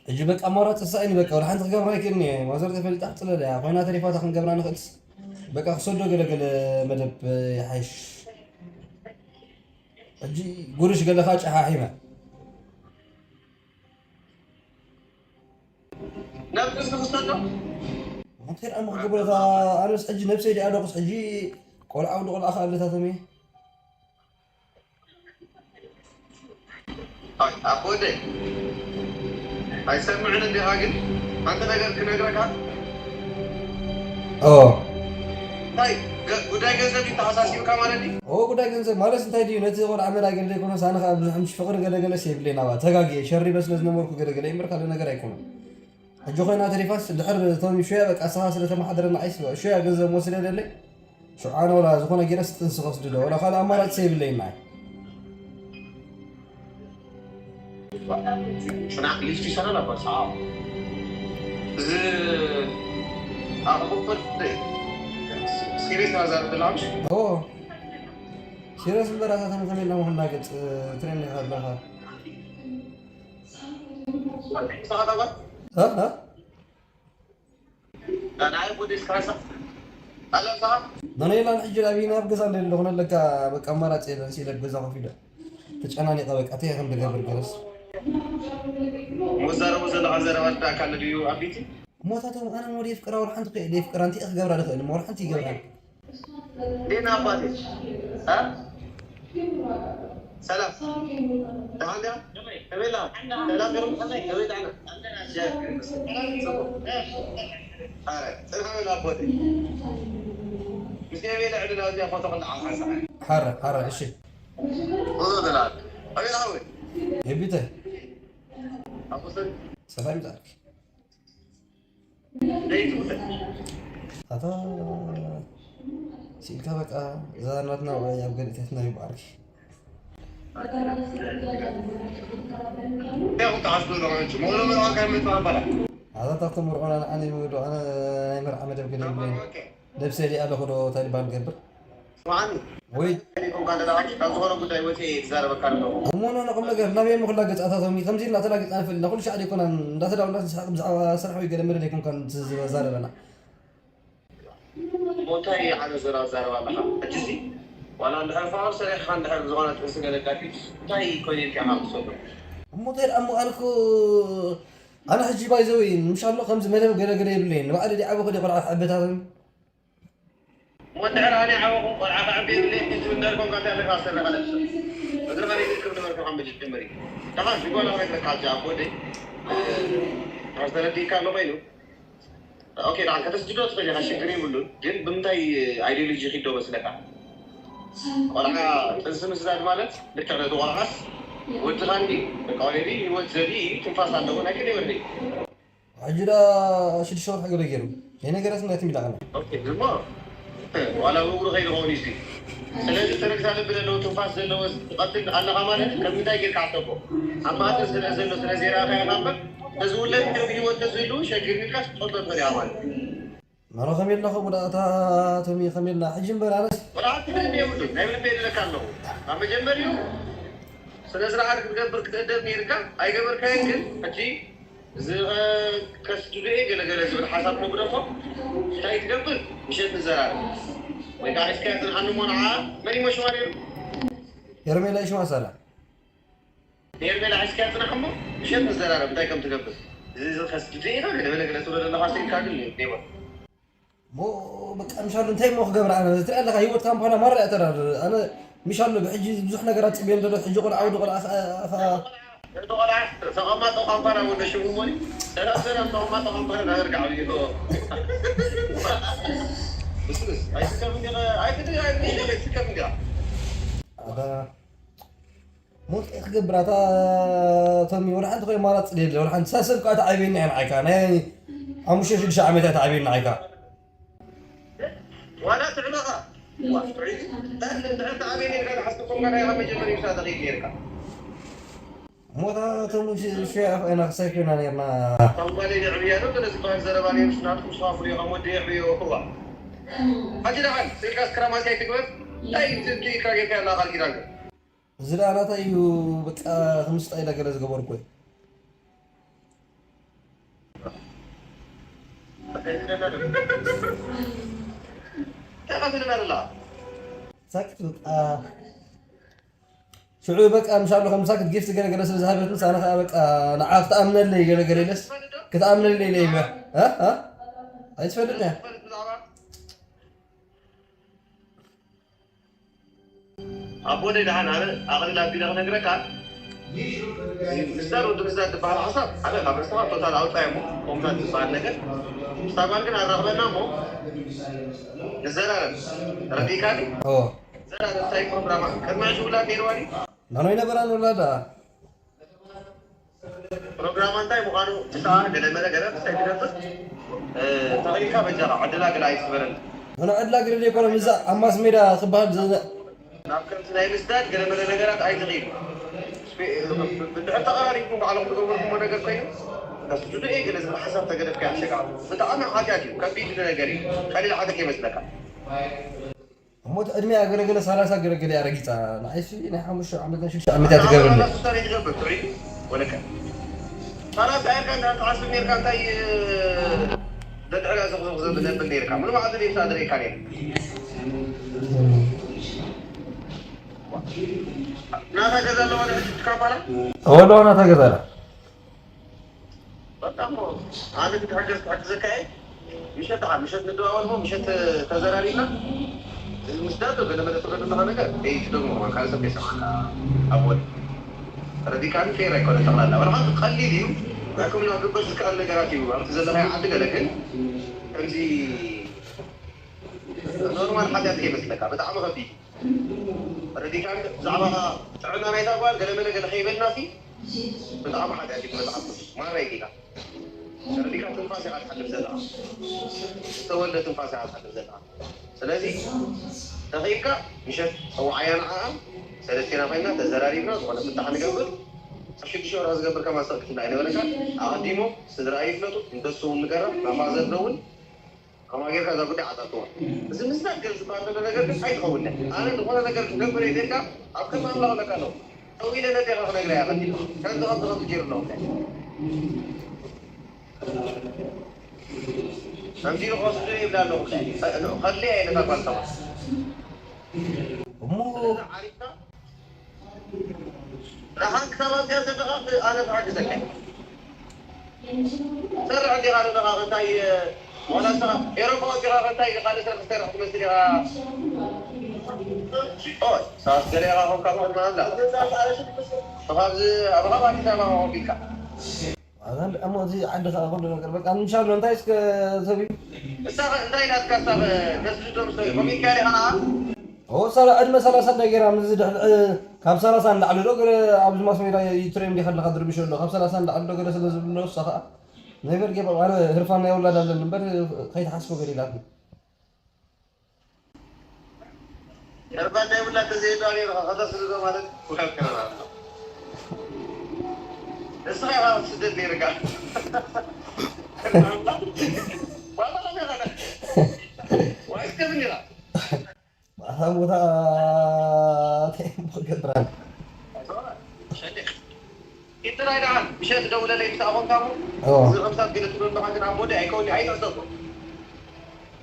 ሕጂ በቃ ኣማራጺ ሳእኒ በቃ፣ ወላ ሓንቲ ክገብራ ኣይክእልን እየ። ማዘር ተፈሊጣ ትጽለል እያ። ኮይና ተሪፋታ ክንገብራ ንኽእልስ? በቃ ክሰዶ ገለ ገለ መደብ ይሓይሽ። ሕጂ ጉርሽ ገለ ኸዓ ጨሓሒመ። ናብ ጥንሲ ክሰዶ? እንታይ ደኣ እሞ ክገብረካ? ኣነስ ሕጂ ነብሰይ ድኣ ደቑስ ሕጂ ቆልዓ ወዲ ቆልዓ ከኣ ኣለታቶም እየ። ኣይ፣ ኣቦ ወደይ፣ ኣይሰምዕን እንዲኻ ግን፣ ሓንቲ ነገር ክነግረካ። ኦ። እንታይ፣ ገ-፣ ጉዳይ ገንዘብ እዩ ተኣሳሲሩካ ማለት እዩ? ኦ፣ ጉዳይ ገንዘብ ማለት እንታይ ድዩ? ነቲ ቆልዓ መዳ ገለ ዘይኮነስ፣ ኣነ ኸኣ ብዙሕ ምሽ ፍቕሪ ገለ ገለስ የብለይን፣ ናባ ተጋግየ፣ ሸሪበ ስለ ዝነበርኩ ገለ ገለ እምበር ካልእ ነገር ኣይኮነን። ሕጂ ኮይና ተሪፋስ፣ ድሕር እቶም ሹያ በቃ፣ ንስኻ ስለ ተመሓደረና ዓይስ፣ ሹያ ገንዘብ ወስደ ደለይ። ሽዑ ኣነ ወላ ዝኾነ ገይረስ ጥንሲ ከስድዶ፣ ወላ ካልእ ኣማራጺ የብለይን ንዓይ። ጭናቅ ሊፍት ይሰራል ኣባ ሰዓብ። እዚ ኣቕርቦት ሲሪየስ ተዛረብ ደላምሽ? ኦ፣ ሲሪየስ እምበር ኣታ ተመ-፣ ተመ ኢልና ምኹና ገጽ ትሬን ኢኻ ኣለኻ። ሰዓት ኣባ? እ? እ? ናነይላን ሕጂ ኣብይ ናብ ገዛ እንደ ለኹነ ለካ በቃ ኣማራፂ የለን ሲለ ገዛ ኮፍ ኢለ ተጨናኒቐ በቃ እንታይ ከም ዝገብር ገለስ። መዛረቡ ዘለኻ ዘረባ ኣካል ድዩ ኣቢቲ? እሞታቶም ኣነ ሞዲ የፍቅራ ወላ ሓንቲ ከ የፍቅራ እንታይ ክገብራ ልኽእል እሞ ወላ ሓንቲ ይገብራ። ዴና ኣባቴ እ? ሰላም ደሓን ዲኻ? ከመይ ኣላ? ሰላም ዶ? ከመይ ደሓን? ኣረ፣ ጽንሕ በል ኣቦቴ። ምስ ገበይ ልዕሊ ናብዚኣ ፎቶ ክልዓል ሓንሳእ። ሓረ፣ ሓረ፣ እሺ። ፎቶ ትልዓል። ኣቤት ሓወይ። የቢተ። ኣቦ ሰላም። ሰላም ይብዛልክ። ኣታ ስኢልካ በቃ እዛ ናትና ወይ ኣብ ገዲእታትና ይበኣልኪ። ኣታ ታብቶም መርዖና ንዓነ ይመግዶ ኣነ ናይ መርዓ መደብ ገለ ይብለኒ። ነብሰይ ዲኣ ኣለኹ ዶ እንታይ ድባል ገብር። ስምዓኒ። ወይ ከመይ ኮንካ ደኣ ካብ ዝኾነ ጉዳይ ወፂኤ እየ ዝዛረበካ ኣለኹ። እሞ ንሕና ቁም ነገር ናበይ እሞ ክላገፅ ኣታ ቶሚ? ከምዚ ኢልና ተላጊፅና ንፈልጥ ኢና። ኩሉ ሻዕ ደይኮናን እንዳተዳወልና ንስሓቅ ብዛዕባ ስራሕ ወይ ገለ መለ ደይኮንካን ትዛረበና። እሞ እንታይ ዓይነት ዘረባ ትዛረብ ኣለኻ? ሕጂሲ ዋላ እንድሕር ፋውል ሰሪሕኻ እንድሕር ዝኾነ ጥንሲ ገለ ኣጋጢምስ እንታይ ኮይኑ ኢልካ ኢኻ ክትሰዶ? እሞ እንታይ ደኣ እሞ ኣነ እኮ ኣነ ሕጂ ባይዘወይ ምሻሎ ከምዚ መደብ ገለ ገለ የብለይን። ንባዕለይ ድየ ዓበኹ ድየ ቆልዓ ክዕብታቶም እሞ እንድሕር ኣነ ዓበኹ ቆልዓ ክዕቢ የብለይን ዝብል እንድሕር ኮንካ እንታይ ኣለካ ኣሰረኻ ለብሰ? እግርኻ ዘይትርከብ ነበርካ ካብ መጀመርያ። ደሓን ዝጓላ ክነግረካ ሕጂ ኣቦ ወደይ ተረዲእካ ኣሎ ኮይኑ ኦኬ ደሓን ከተስድዶ ትኽእል ኢኻ ሽግር የብሉን። ግን ብምንታይ ኣይዲዮሎጂ ኪዶ መስለካ? ቆልዓ ጥንሲ ምስዳድ ማለት ልክዕ ነቲ ቆልዓስ ወድኻ እንዲ በቃ ኦሬዲ ህይወት ዘርኢ እዩ ትንፋስ ኣለዎ ናይ ከደይ ወደይ ሕጂ ዳ ሽዱሽተ ወርሒ ገለ ገይሩ ናይ ነገራት ናይ ትሚላቕና ኦኬ እሞ ዋላ ብእግሩ ከይዱ ኸውን እዩ ስለዚ ተረግዛ ልቢ ዘለዎ ትንፋስ ዘለዎ ትቐትል ኣለኻ ማለት ከም ምንታይ ጌርካ ዓተቦ ኣብ ማእከል ስለ ዘሎ ስለ ዘይረኣኻዮ ኢኻ እምበር ተዝውለድ ከም ህይወት ተዝህልው ሸጊር ኢልካ ትጠልጦ ትኽእል ኢኻ ማለት እዩ። መሮ ከመይ ኣለኹም ወዳእታ ቶሚ ከመይ ኣላ ሕጂ እምበር ኣነስ ወላ ሓንቲ ምንም የብሉን ናይ ልበይ ይብለካ ኣለኹ ካብ መጀመሪኡ ስነ ስርዓት ክትገብር ክትእደብ ነይርካ ኣይገበርካዮን ግን ሕጂ እዚ ከስድዶ እየ ገለገለ ዝብል ሓሳብ ነጉደፎ እንታይ ትገብር ምሸት ንዘራረብ ወይ ከዓ ሒዝካዮ ፅንሓኒ እሞ ንዓ መን ይመሽዋ ነይሩ ሄርሜላ ይሽዋ ሳላ ሄርሜላ ሒዝካዮ ፅናሕ እሞ ምሸት ንዘራረብ እንታይ ከም ትገብር እዚ ከስድዶ እየ ገለገለ ትብሎ ዘለካ ስኢልካ ግን ኔበር እሞ በቃ ምሻሉ እንታይ እሞ ክገብር ኣነ ትሪኣ ኣለካ ህይወትካ ምኳና ማራ እያ ተራር ኣነ ምሻሉ ብሕጂ ብዙሕ ነገራት ፅብዮ እንተሎ ሕጂ ቆልዓ ወዲ ቆልዓ ተቐማጦ ካምፓላ ወደ ሽሙ ሞኒ ሰላም ሰላም ተቐማጦ ካምፓላ ናገር ጋዕብዮ ኣይትከም እንዲያ ሞት ክገብር ኣታ ቶሚ ወላ ሓንቲ ኮይነ ማራ ፅልየ ወላ ሓንቲ ሳሰብ ከዓ ተዓብየኒ እያ ንዓይካ ናይ ሓሙሽተ ሽዱሽተ ዓመት እያ ተዓብየኒ ንዓይካ ዋላ ትዕበኻ እንድሕር ተዓብየ ነርካ ዝሓስብ ኮንካ ናይ ካብ መጀመርያ ምሳ ተኺድ ነርካ ሞታ ተሙሽ ሸያ ኮይና ክሳይ ኮይና ነርና ተንጓሊ የዕብያ ዶ ገለ ዝበሃል ዘረባ ነይሩ ስናትኩም ስዋ ፍሉይ ከም ወዲ የዕብዮ እዋ ሓጂ ደሓን ስልካ ስክራማሲ ኣይትግበር እንታይ ትብኪ ኢልካ ጌርካ ያላ ቃል ኪዳን እዚ ደኣ ናታ እዩ በቃ ክምስጣ ኢለ ገለ ዝገበርኩ እንታይ ትብል ኣላ ሳክት በቃ ሽዑ በቃ ምሻሉ ከም ሳክት ጊፍት ገለ ገለ ስለ ዝሃበትንስ ኣነ ከዓ በቃ ንዓ ክትኣምነለይ ገለ ገለ ኢለስ ክትኣምነለይ ኢለ ይበ ኣይትፈልጥን እያ ኣቦ ደይ ደሓን ኣነ ኣቕልል ኣቢለ ክነግረካ ምስዳድ ወዲ ምስዳድ ዝበሃል ሓሳብ ሓደ ካብ ርእስኻ ቶታል ኣውፃዮ እሞ ኮምታት ዝበሃል ነገር ምስታ ጓል ግን ኣራኽበና እሞ ንዘራረብ ተረዲእካኒ ዘራረብ እንታይ ፕሮግራማ ቅድሚ ሕጂ ውላድ ነይርዋ ድዩ ናኖ ይነበራን ውላዳ ፕሮግራማ እንታይ ምዃኑ ንስኻ ገለ መለ ገለ ክሳይ ትነብር ተኸሊልካ በጃኻ ዕድላ ገለ ኣይትበረኒ። ኣነ ዕድላ ገለ ዘይኮነ ምዛ ኣብ ማስ ሜዳ ክበሃል ዝኽእል ናብ ከምዚ ናይ ምስዳድ ገለ መለ ነገራት ኣይትኺዱ። እንድሕር ተቐራሪብኩም ባዕልኹም ዝገበርኩሞ ነገር ኮይኑ ከስድዶ እየ ገለ ዝብል ሓሳብ ተገደፍካ ያሸቃ ብጣዕሚ ሓጢኣት እዩ። ከቢድ ነገር እዩ። ቀሊል ሓጢኣት ይመስለካ። እሞ እቲ ዕድሚኣ ገለገለ ሰላሳ ገለገለ እያ ረጊፃ ንዓይሲ ናይ ሓሙሽተ ዓመት ናይ ሽዱሽተ ዓመት እያ ትገብርኒ ወለካ ሰላሳ ኢልካ እንዳ ትሓስብ ነርካ እንታይ ደድሕሪያ ዘኽዘኽ ዘብል ነብል ነርካ ምንም ዓዲ ቤት ኣድረካ ነር ናታ ገዛ ኣለዋ ንሕጂ ትካፋላ ኣለዋ ናታ ገዛ ኣላ በቃ እሞ ኣነ ክትሕገዝ ክሕግዘካ እየ። ምሸት ደሓን ምሸት ንደዋወል እሞ ምሸት ተዘራሪብና እዚ ምስ ዳዶ ገለ መለ ትብሎ ዘለኻ ነገር ከይትደግሞ ከማን ካልእ ሰብ ከይሰምዓካ ኣብ ወድ ተረዲካኒ ፌር ኣይኮነ ጠቕላላ ዋላ ሓንቲ ቀሊል እዩ ሕክምና ክግበር ዝከኣል ነገራት እዩ ኣብቲ ዘለኻዮ ዓዲ ገለ ግን ከምዚ ኖርማል ሓጢኣት ከይመስለካ ብጣዕሚ ከቢድ እዩ ተረዲካኒ ብዛዕባ ጥዕና ናይታ ጓል ገለ መለ ገለ ከይበልና ሲ ብጣዕሚ ሓጢኣት እዩ መፅሓፍ ቅዱስ ማራ ይዲካ ተረዲካ ትንፋስ ኢካ ትሓልፍ ዘለካ ዝተወልደ ትንፋስ ኢካ ትሓልፍ ዘለካ ስለዚ ተኺኢልካ ምሸት ፀዋዓያ ንዓኣ ሰለስቴና ኮይና ተዘራሪብና ዝኾነ ፍታሕ ንገብር ኣብ ሽዱሽተ ወርሒ ዝገብር ከማን ሰክትና ኣይነበረካ ኣቐዲሞም ስድራ ይፍለጡ ንደሱ እውን ንገራ ናፋዘር ደውን ከማ ጌርካ እዛ ጉዳይ ዓጻጽዋ። እዚ ምስናድ ግን ዝበሃል ዘሎ ነገር ግን ኣይትኸውን። ኣነ ዝኾነ ነገር ክገብር እየ ኢልካ ኣብ ከም ኣምላኽ ለካ ኣለኹ። ጠው ኢለ ነዴኻ ክነግራ እየ ቀዲመ። ከምዚ ከምዚ ከምዚ ገይሩ ኣለኹ። ከምዚ ኢሉ ክወስዱ ይብላ ኣለኹ። ከድልያ እየ ነታ ጓል ተማ። እሞ ዓሪፍካ ንሓንቲ ክሳብ ኣብዚኣ ዘለኻ ኣነ ክሕግዘካ እየ። ትሰርሕ እንዲኻ ዘለኻ እንታይ ዋላ ንስኻ ኤሮፓ ወፂኻ እንታይ ካልእ ስራሕ ትሰርሕ ትመስል ኢኻ? ኦይ ንስኻስ ገለ ኢኻ ኮንካ ምቕድሚ ኣምላኽ ንስኻብዚ ኣባኻ ኣብ ኣዲስ ኣበባ ኮንካ ኣዛን እሞ እዚ ዓዲ ኸዓ ኩሉ ነገር በቃ እንሻሎ እንታይ እስከ ሰብ እዩ? እሳ ኸ እንታይ ናትካ እሳ ኸ ነዚ ዝደም ሰብ እዩ ኮሚካ ዲኻ ኸዓ? ኦ ሳላ ዕድመ ሰላሳ እንታይ ገይራ ምስ ዝድሕር ካብ ሰላሳ ንላዕሊ ዶ ገለ ኣብዚ ማስ ሜዳ ይትሬም ዲኻ ኣለኻ ድርብሽ ኣሎ ካብ ሰላሳ ንላዕሊ ዶ ገለ ስለ ዝብሎ እሳ ኸዓ ነገር ጌባ ኣነ ህርፋን ናይ ውላድ ኣለኒ እምበር ከይትሓስቦ ገለ ኢላትኒ። ቀርባ ናይ ብላ ተዘይዳ ነይሩ ኸተስልዶ ማለት ውከልከል ማለት ነው። ንስኻ ኢኻ ስደት ነይርካ ዋላ ኸመይ ኸነ ዋይስ ከምን ኢኻ ኣታ ቦታ እንታይ እሞ ክገብር ኣነ? ሸሊኽ ኢንትራይ ደሓን ምሸት ደውለለይ ምስ ኣኾንካ እሞ እዎ። እዚ ከምሳት ገለ ትብሎ ኣለኻ ግን ኣብ ወዲ ኣይከውን ኣይትሕሰቦ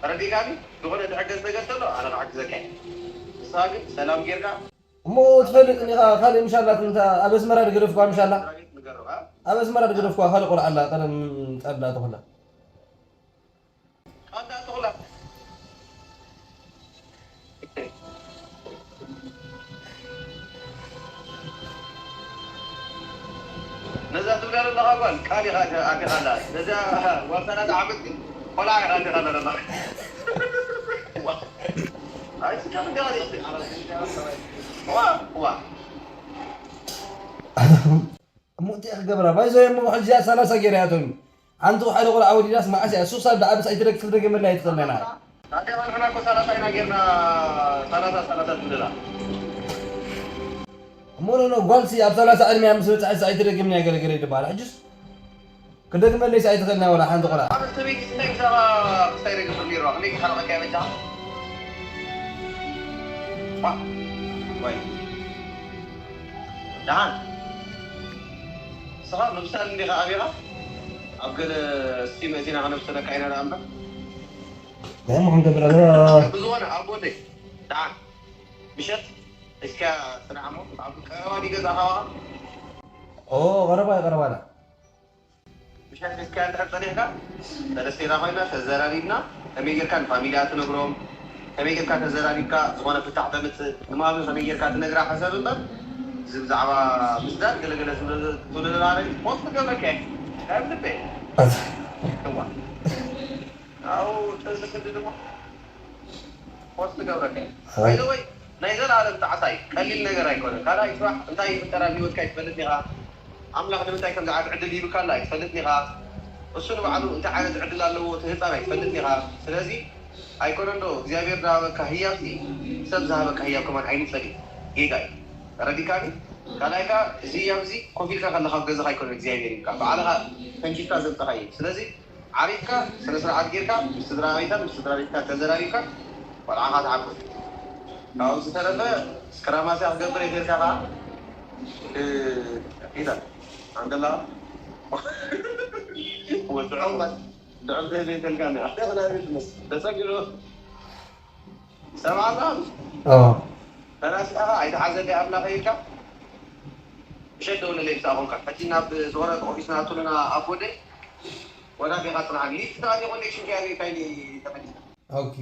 ተረዲእካኒ ዝኾነ ትሕገዝ ነገር ተሎ ኣነ ክሕግዘካ እየ ንስኻ ግን ሰላም ጌርካ እሞ ትፈልጥኒ ኢኻ ካልእ ምሻላ እንተ ኣብ ኣስመራ ድገደፍኳ ምሻላ ንገርኻ ኣብ ኣስመራ ድገደፍኳ ካልእ ቆልዓ ኣላ ቀደም ጸላ ተኹላ ኣንታ ተኹላ ነዛ ትብላ ዘለኻ ጓል ቃል ኢኻ ኣቲኻላ ነዛ ጓል ሰላሳ ዓመት ግን ቆልዓ ኢኻ ኣቲኻላ ዘለኻ ኣይስከም እንዲኻ ዋ ዋ እሞ እንታይ ክገብራ ባይዞ እሞ ሕጂ እዚኣ ሰላሳ ገይራ እያ ቶሚ ሓንቲ ሓደ ቆልዓ ወሊዳስ መዓስ እያ እሱ ክሳብ ደኣ ብስ ኣይትደግ ክትደግመላ እያ ትጸበና ኣዴኻ ንሕና እኮ ሰላሳ ኢና ጌርና ሰላሳ ሰላሳ ትብለና እሞ ኖ ኖ ጓልሲ ኣብ ሰላሳ ዕድመያ ምስ በጽሐስ ኣይትደግምኒ እያ ገለ ገለ ይባሃል ሕጅስ ክደግመለይስ ኣይትኽእልና ወላ ሓንቲ ቆልዓ ኣብ ሰበይቲ እንታይ ምሳኻ ክስታይ ደግብር ነይሩ ከመይ ክሓርቐካ እያ በጃኻ ዋ ወይ ደሓን ንስኻ ምምሳል እንዲኻ ኣቢኻ ኣብ ገለ እስቲ መእቲና ከነብሰለካ ኢና ደኣ እምበር እንታይ እሞ ክንገብር ኣለና ብዝኾነ ኣብ ጎነይ ደሓን ምሸት እስኪ ስራሕ እሞ ኣብ ቀረባ ድዩ ገዛኻ ኦ ቀረባ እዩ ቀረባና ምሸት እስኪ እንድሕር ጸኒሕካ ሰለስቴና ኮይና ተዘራሪብና ከመይ ጌርካ ንፋሚልያ ትነግሮም ከመይ ጌርካ ተዘራሪብካ ዝኾነ ፍታሕ ተምጽእ ንማሚ ከመይ ጌርካ ትነግራ ሕሰብ እምበር እዚ ብዛዕባ ምስዳድ ገለገለ ትብለና ፖስት ክገብረካ እየ ካብ ልበይ እዋ ኣብኡ ጥንሲ ክንዲ ድማ ፖስት ክገብረካ እየ ባይዘወይ ናይ ዘላለም ጣዕሳ እዩ ቀሊል ነገር ኣይኮነን ካልኣይ ጽባሕ እንታይ ይፍጠር ኣብ ሂወትካ ኣይትፈልጥን ኢኻ ኣምላኽ ንምንታይ ከምዚ ዓይነት ዕድል ሂብካ ኣሎ ኣይትፈልጥን ኢኻ እሱ ንባዕሉ እንታይ ዓይነት ዕድል ኣለዎ እቲ ህፃን ኣይትፈልጥን ኢኻ ስለዚ ኣይኮነን ዶ እግዚኣብሔር ዝሃበካ ህያብ ሲ ሰብ ዝሃበካ ህያብ ከማን ኣይንፀል እዩ ጌጋ እዩ ተረዲካኒ ካልኣይ ከዓ እዚ ህያብ እዚ ኮፍ ኢልካ ከለካ ኣብ ገዛካ ኣይኮነን እግዚኣብሔር ሂብካ ባዕልካ ፈንኪትካ ዘምፀካዮ እዩ ስለዚ ዓሪፍካ ስነ ስርዓት ጌርካ ምስ ስድራ ቤታን ምስ ስድራ ቤትካ ተዘራሪብካ ቆልዓኻ ትዓቁብ ካብኡ ዝተረፈ ስክራማስያ ክገብር እየ ተልካ ከዓ ኢዛ ኣንደላ ወትዑ ድዕል ዘይተልካ ተሰጊሩ ሰብዓታ ተናሲኻ ኣይትሓዘለይ ኣምላኸ ኢልካ ምሸት ደውለለይ ምሳኣ ኮንካ ሕጂ ናብ ዝኾነ ኦፊስ ንኣቱልና ኣቦደይ ወላ ዲኻ ጽንሓኒ ሊፍት ተኣትዮ ኮኔክሽን ከያገኝካይኒ ተመሊስካ ኦኬ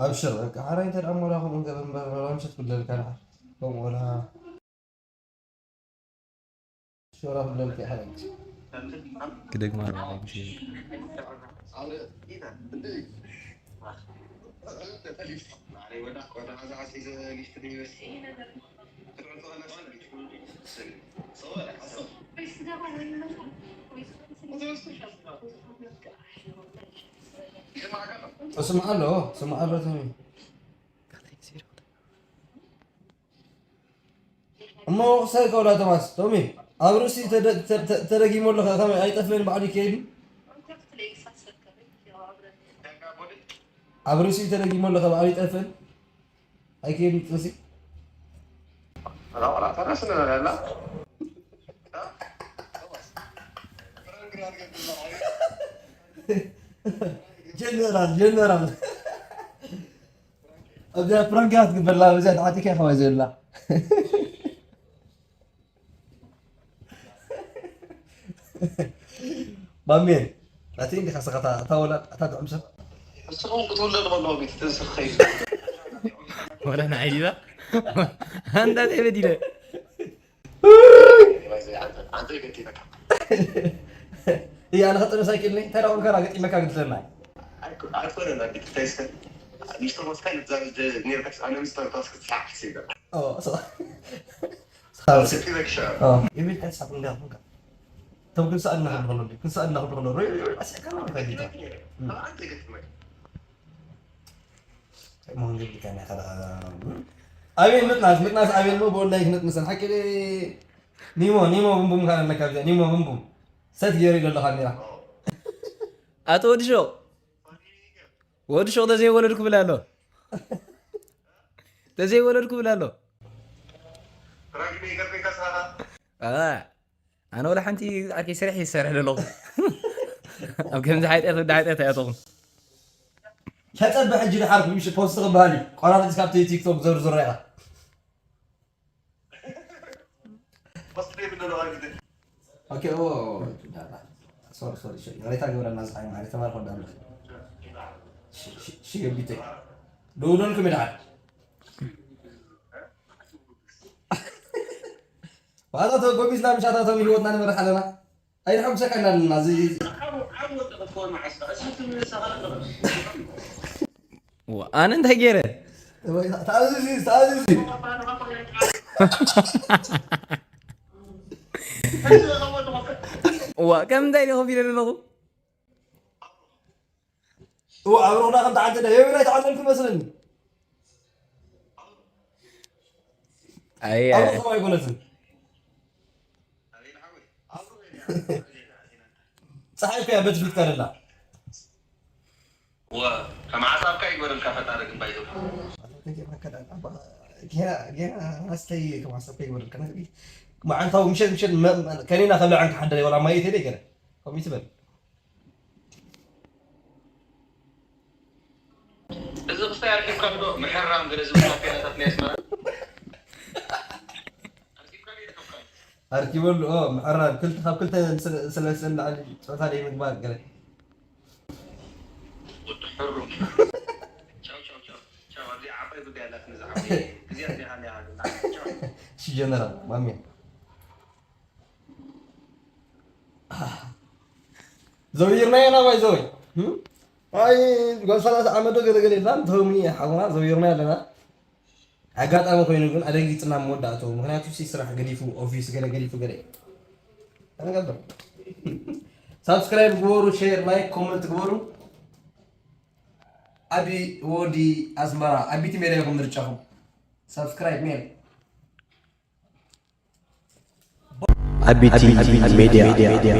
ኣብሽር በቃ ሓራይ እንተ ደኣ ሞላ ከምኡ ንገብር እምበር ወላ ምሸት ክብለልካ ደሓር ከምኡ ወላ ሸራ ክብለልካ ይሓረግ ክደግማ ራዕይ ምሽ ስምዓ ኣሎ ስምዓ ኣሎ ተሚ እሞ ክሳይ ከውላ ቶማስ ቶሚ ኣብ ርእሲ ተደጊሞ ኣለኸ ከመይ ኣይጠፍእን ባዕሉ ይከይድ ኣብ ርእሲኡ ተደጊሞ ኣሎ፣ ካብ ኣብ ይጠፍእን ኣይከይድን ጥንሲ። ጀነራል፣ ጀነራል። ኣብዚኣ ፕራንክ እያ ትግበርላ፣ በዚኣ ተዓጢኻ ኢኻ ዋይ ዘላ። ማሜ፣ ናተይ እንዲኻ ስኻ እታ፣ እታ ወላድ፣ እታ ጥዑም ሰብ። ንስኹም ክትውለዱ ከለኹ ቤት ትንስኽ ከይዱ። ወላ ንዓይ ዲባ? ኣንታ እንታይ በዲለ? እያ፣ ኣነ ኸጥንስ ኣይክእልኒ። እንታይ ደኣ ኮንካ ገጢመካ ግድለና? ኣይኮ-፣ ኣይኮነን ኣቢት፣ እንታይ ስከ-፣ ንስቶ መስካ ንዛ ጀ-፣ ኔርካስ ኣነ ምስ ተርካስ ክትሳዕ ክሲዳ። ኦ፣ ሶ-፣ ሶ-፣ ስኪ ዘክሻ። ኦ፣ ኢሚል እንታይ ሳብ እንዲያ ኮንካ? እቶም ክንስኣልና ከሎ፣ ክንስኣልና ከሎ፣ ሮይ፣ ሮይ፣ ኣስያካ ነው ከዲታ። እም። ኣቤል ምጥናስ፣ ምጥናስ ኣቤል ሞ ብኦንላይን ክነጥንሰን። ሓቂ ዶ? ኒሞ፣ ኒሞ ብንቡም ካን ኣለካ ብዛ፣ ኒሞ ብንቡም። ሰት ገይሩ ይደሎ ካሜራ። ኣቶ ወዲ ሾቕ፣ ወዲ ሾቕ ተዘይወለድኩ ብላ ኣሎ። ተዘይወለድኩ ብላ ኣሎ። አ፣ ኣነ ወላ ሓንቲ ዓርከይ ስራሕ ይሰርሕ ዘለኹ። ኣብ ከምዚ ሓጢኣት ወዲ ሓጢኣት ኣያተኹም። ተጸበ ሕጂ ድሓር ምሽ ፖስት ክበሃል እዩ። ቆራሪጽ ካብቲ ቲክቶክ ዘርዝሮ ኢኻ። ኦኬ፣ ኦ፣ ሶሪ፣ ሶሪ፣ ሶሪ። ሬታ ግብረና ዝሓይ ማለት ተማር ኮዳ ኣሎ። ሺ፣ ሺ፣ ሺ ገቢተይ። ደውለልኩም ይልዓል። ዋላ ተጎቢዝና ምሻታቶም ህይወትና ንመርሕ ኣለና። ኣይንሓምሰካ ኢና ኣለና። እዚ ዋ፣ ኣነ እንታይ ገይረ? ተኣዝዝ እዩ፣ ተኣዝዝ እዩ። ዋ፣ ከም እንታይ ኢለ ኮፍ ኢለ ዘለኹ? እዋ፣ ኣብ ሮና ከም ተዓንተ ዳ፣ የበይ ናይ ተዓለልኩ መስለኒ። ኣይ፣ ኣብ ኣይ። ሮና ኣይኮነትን። ጸሓይ እኮ እያ በትፊት ካለላ። ወ-፣ ከም ዓሳብካ ይግበረልካ ፈጣሪ ግን ባይዘው። ጌና፣ ጌና ኣስተይ ከም ዓሳብካ ይግበረልካ። መዓልታዊ ምሸት፣ ምሸት መ-፣ መ-፣ ከኒና ከብልዐን ክሓደረ ወላ ማየት የለ ገለ። ከምኡ ትበል። እዚ ክስታይ ኣርኪብካ ዶ ምሕራም ገለ ዝብል ታፔላታት ናይ ኣስመራ? ኣርኪብካ ዶ ይርከብካ? ኣርኪበሉ፣ ኦ፣ ምሕራም ክልተ ካብ ክልተ ስለ፣ ስለ፣ ስለ ንላዕሊ ጾታ ደይ ምግባር ገለ። ወዲ ሕሩም። ቻው፣ ቻው፣ ቻው። ቻው፣ ኣብዚ ዓባይ ጉዳይ ኣላትኒ እዛ ዓባይ። ግዜ ኣትኒኻ እንዲኻ ግን። ቻው። እሺ ጀነራል፣ ማሜ። ዘውይርናዮ ኢና ባይ ዘወይ። እም? ኣይ፣ ጓል ሰላሳ ዓመት ዶ ገለ ገለ የላን፣ ተውኒ ሓውና ዘውይርና ኣለና። ኣጋጣሚ ኮይኑ ግን ኣደንጊጽና መወዳእትኡ። ምኽንያቱ ሲ ስራሕ ገዲፉ፣ ኦፊስ ገለ ገዲፉ ገለ። ተነገበር። ሳብስክራይብ ግበሩ፣ ሼር፣ ላይክ፣ ኮመንት ግበሩ። ኣቢ ወዲ ኣስመራ፣ ኣቢቲ ሜዳ ይኹን ምርጫኹም። ሳብስክራይብ ሜል። ኣቢቲ ሜድያ።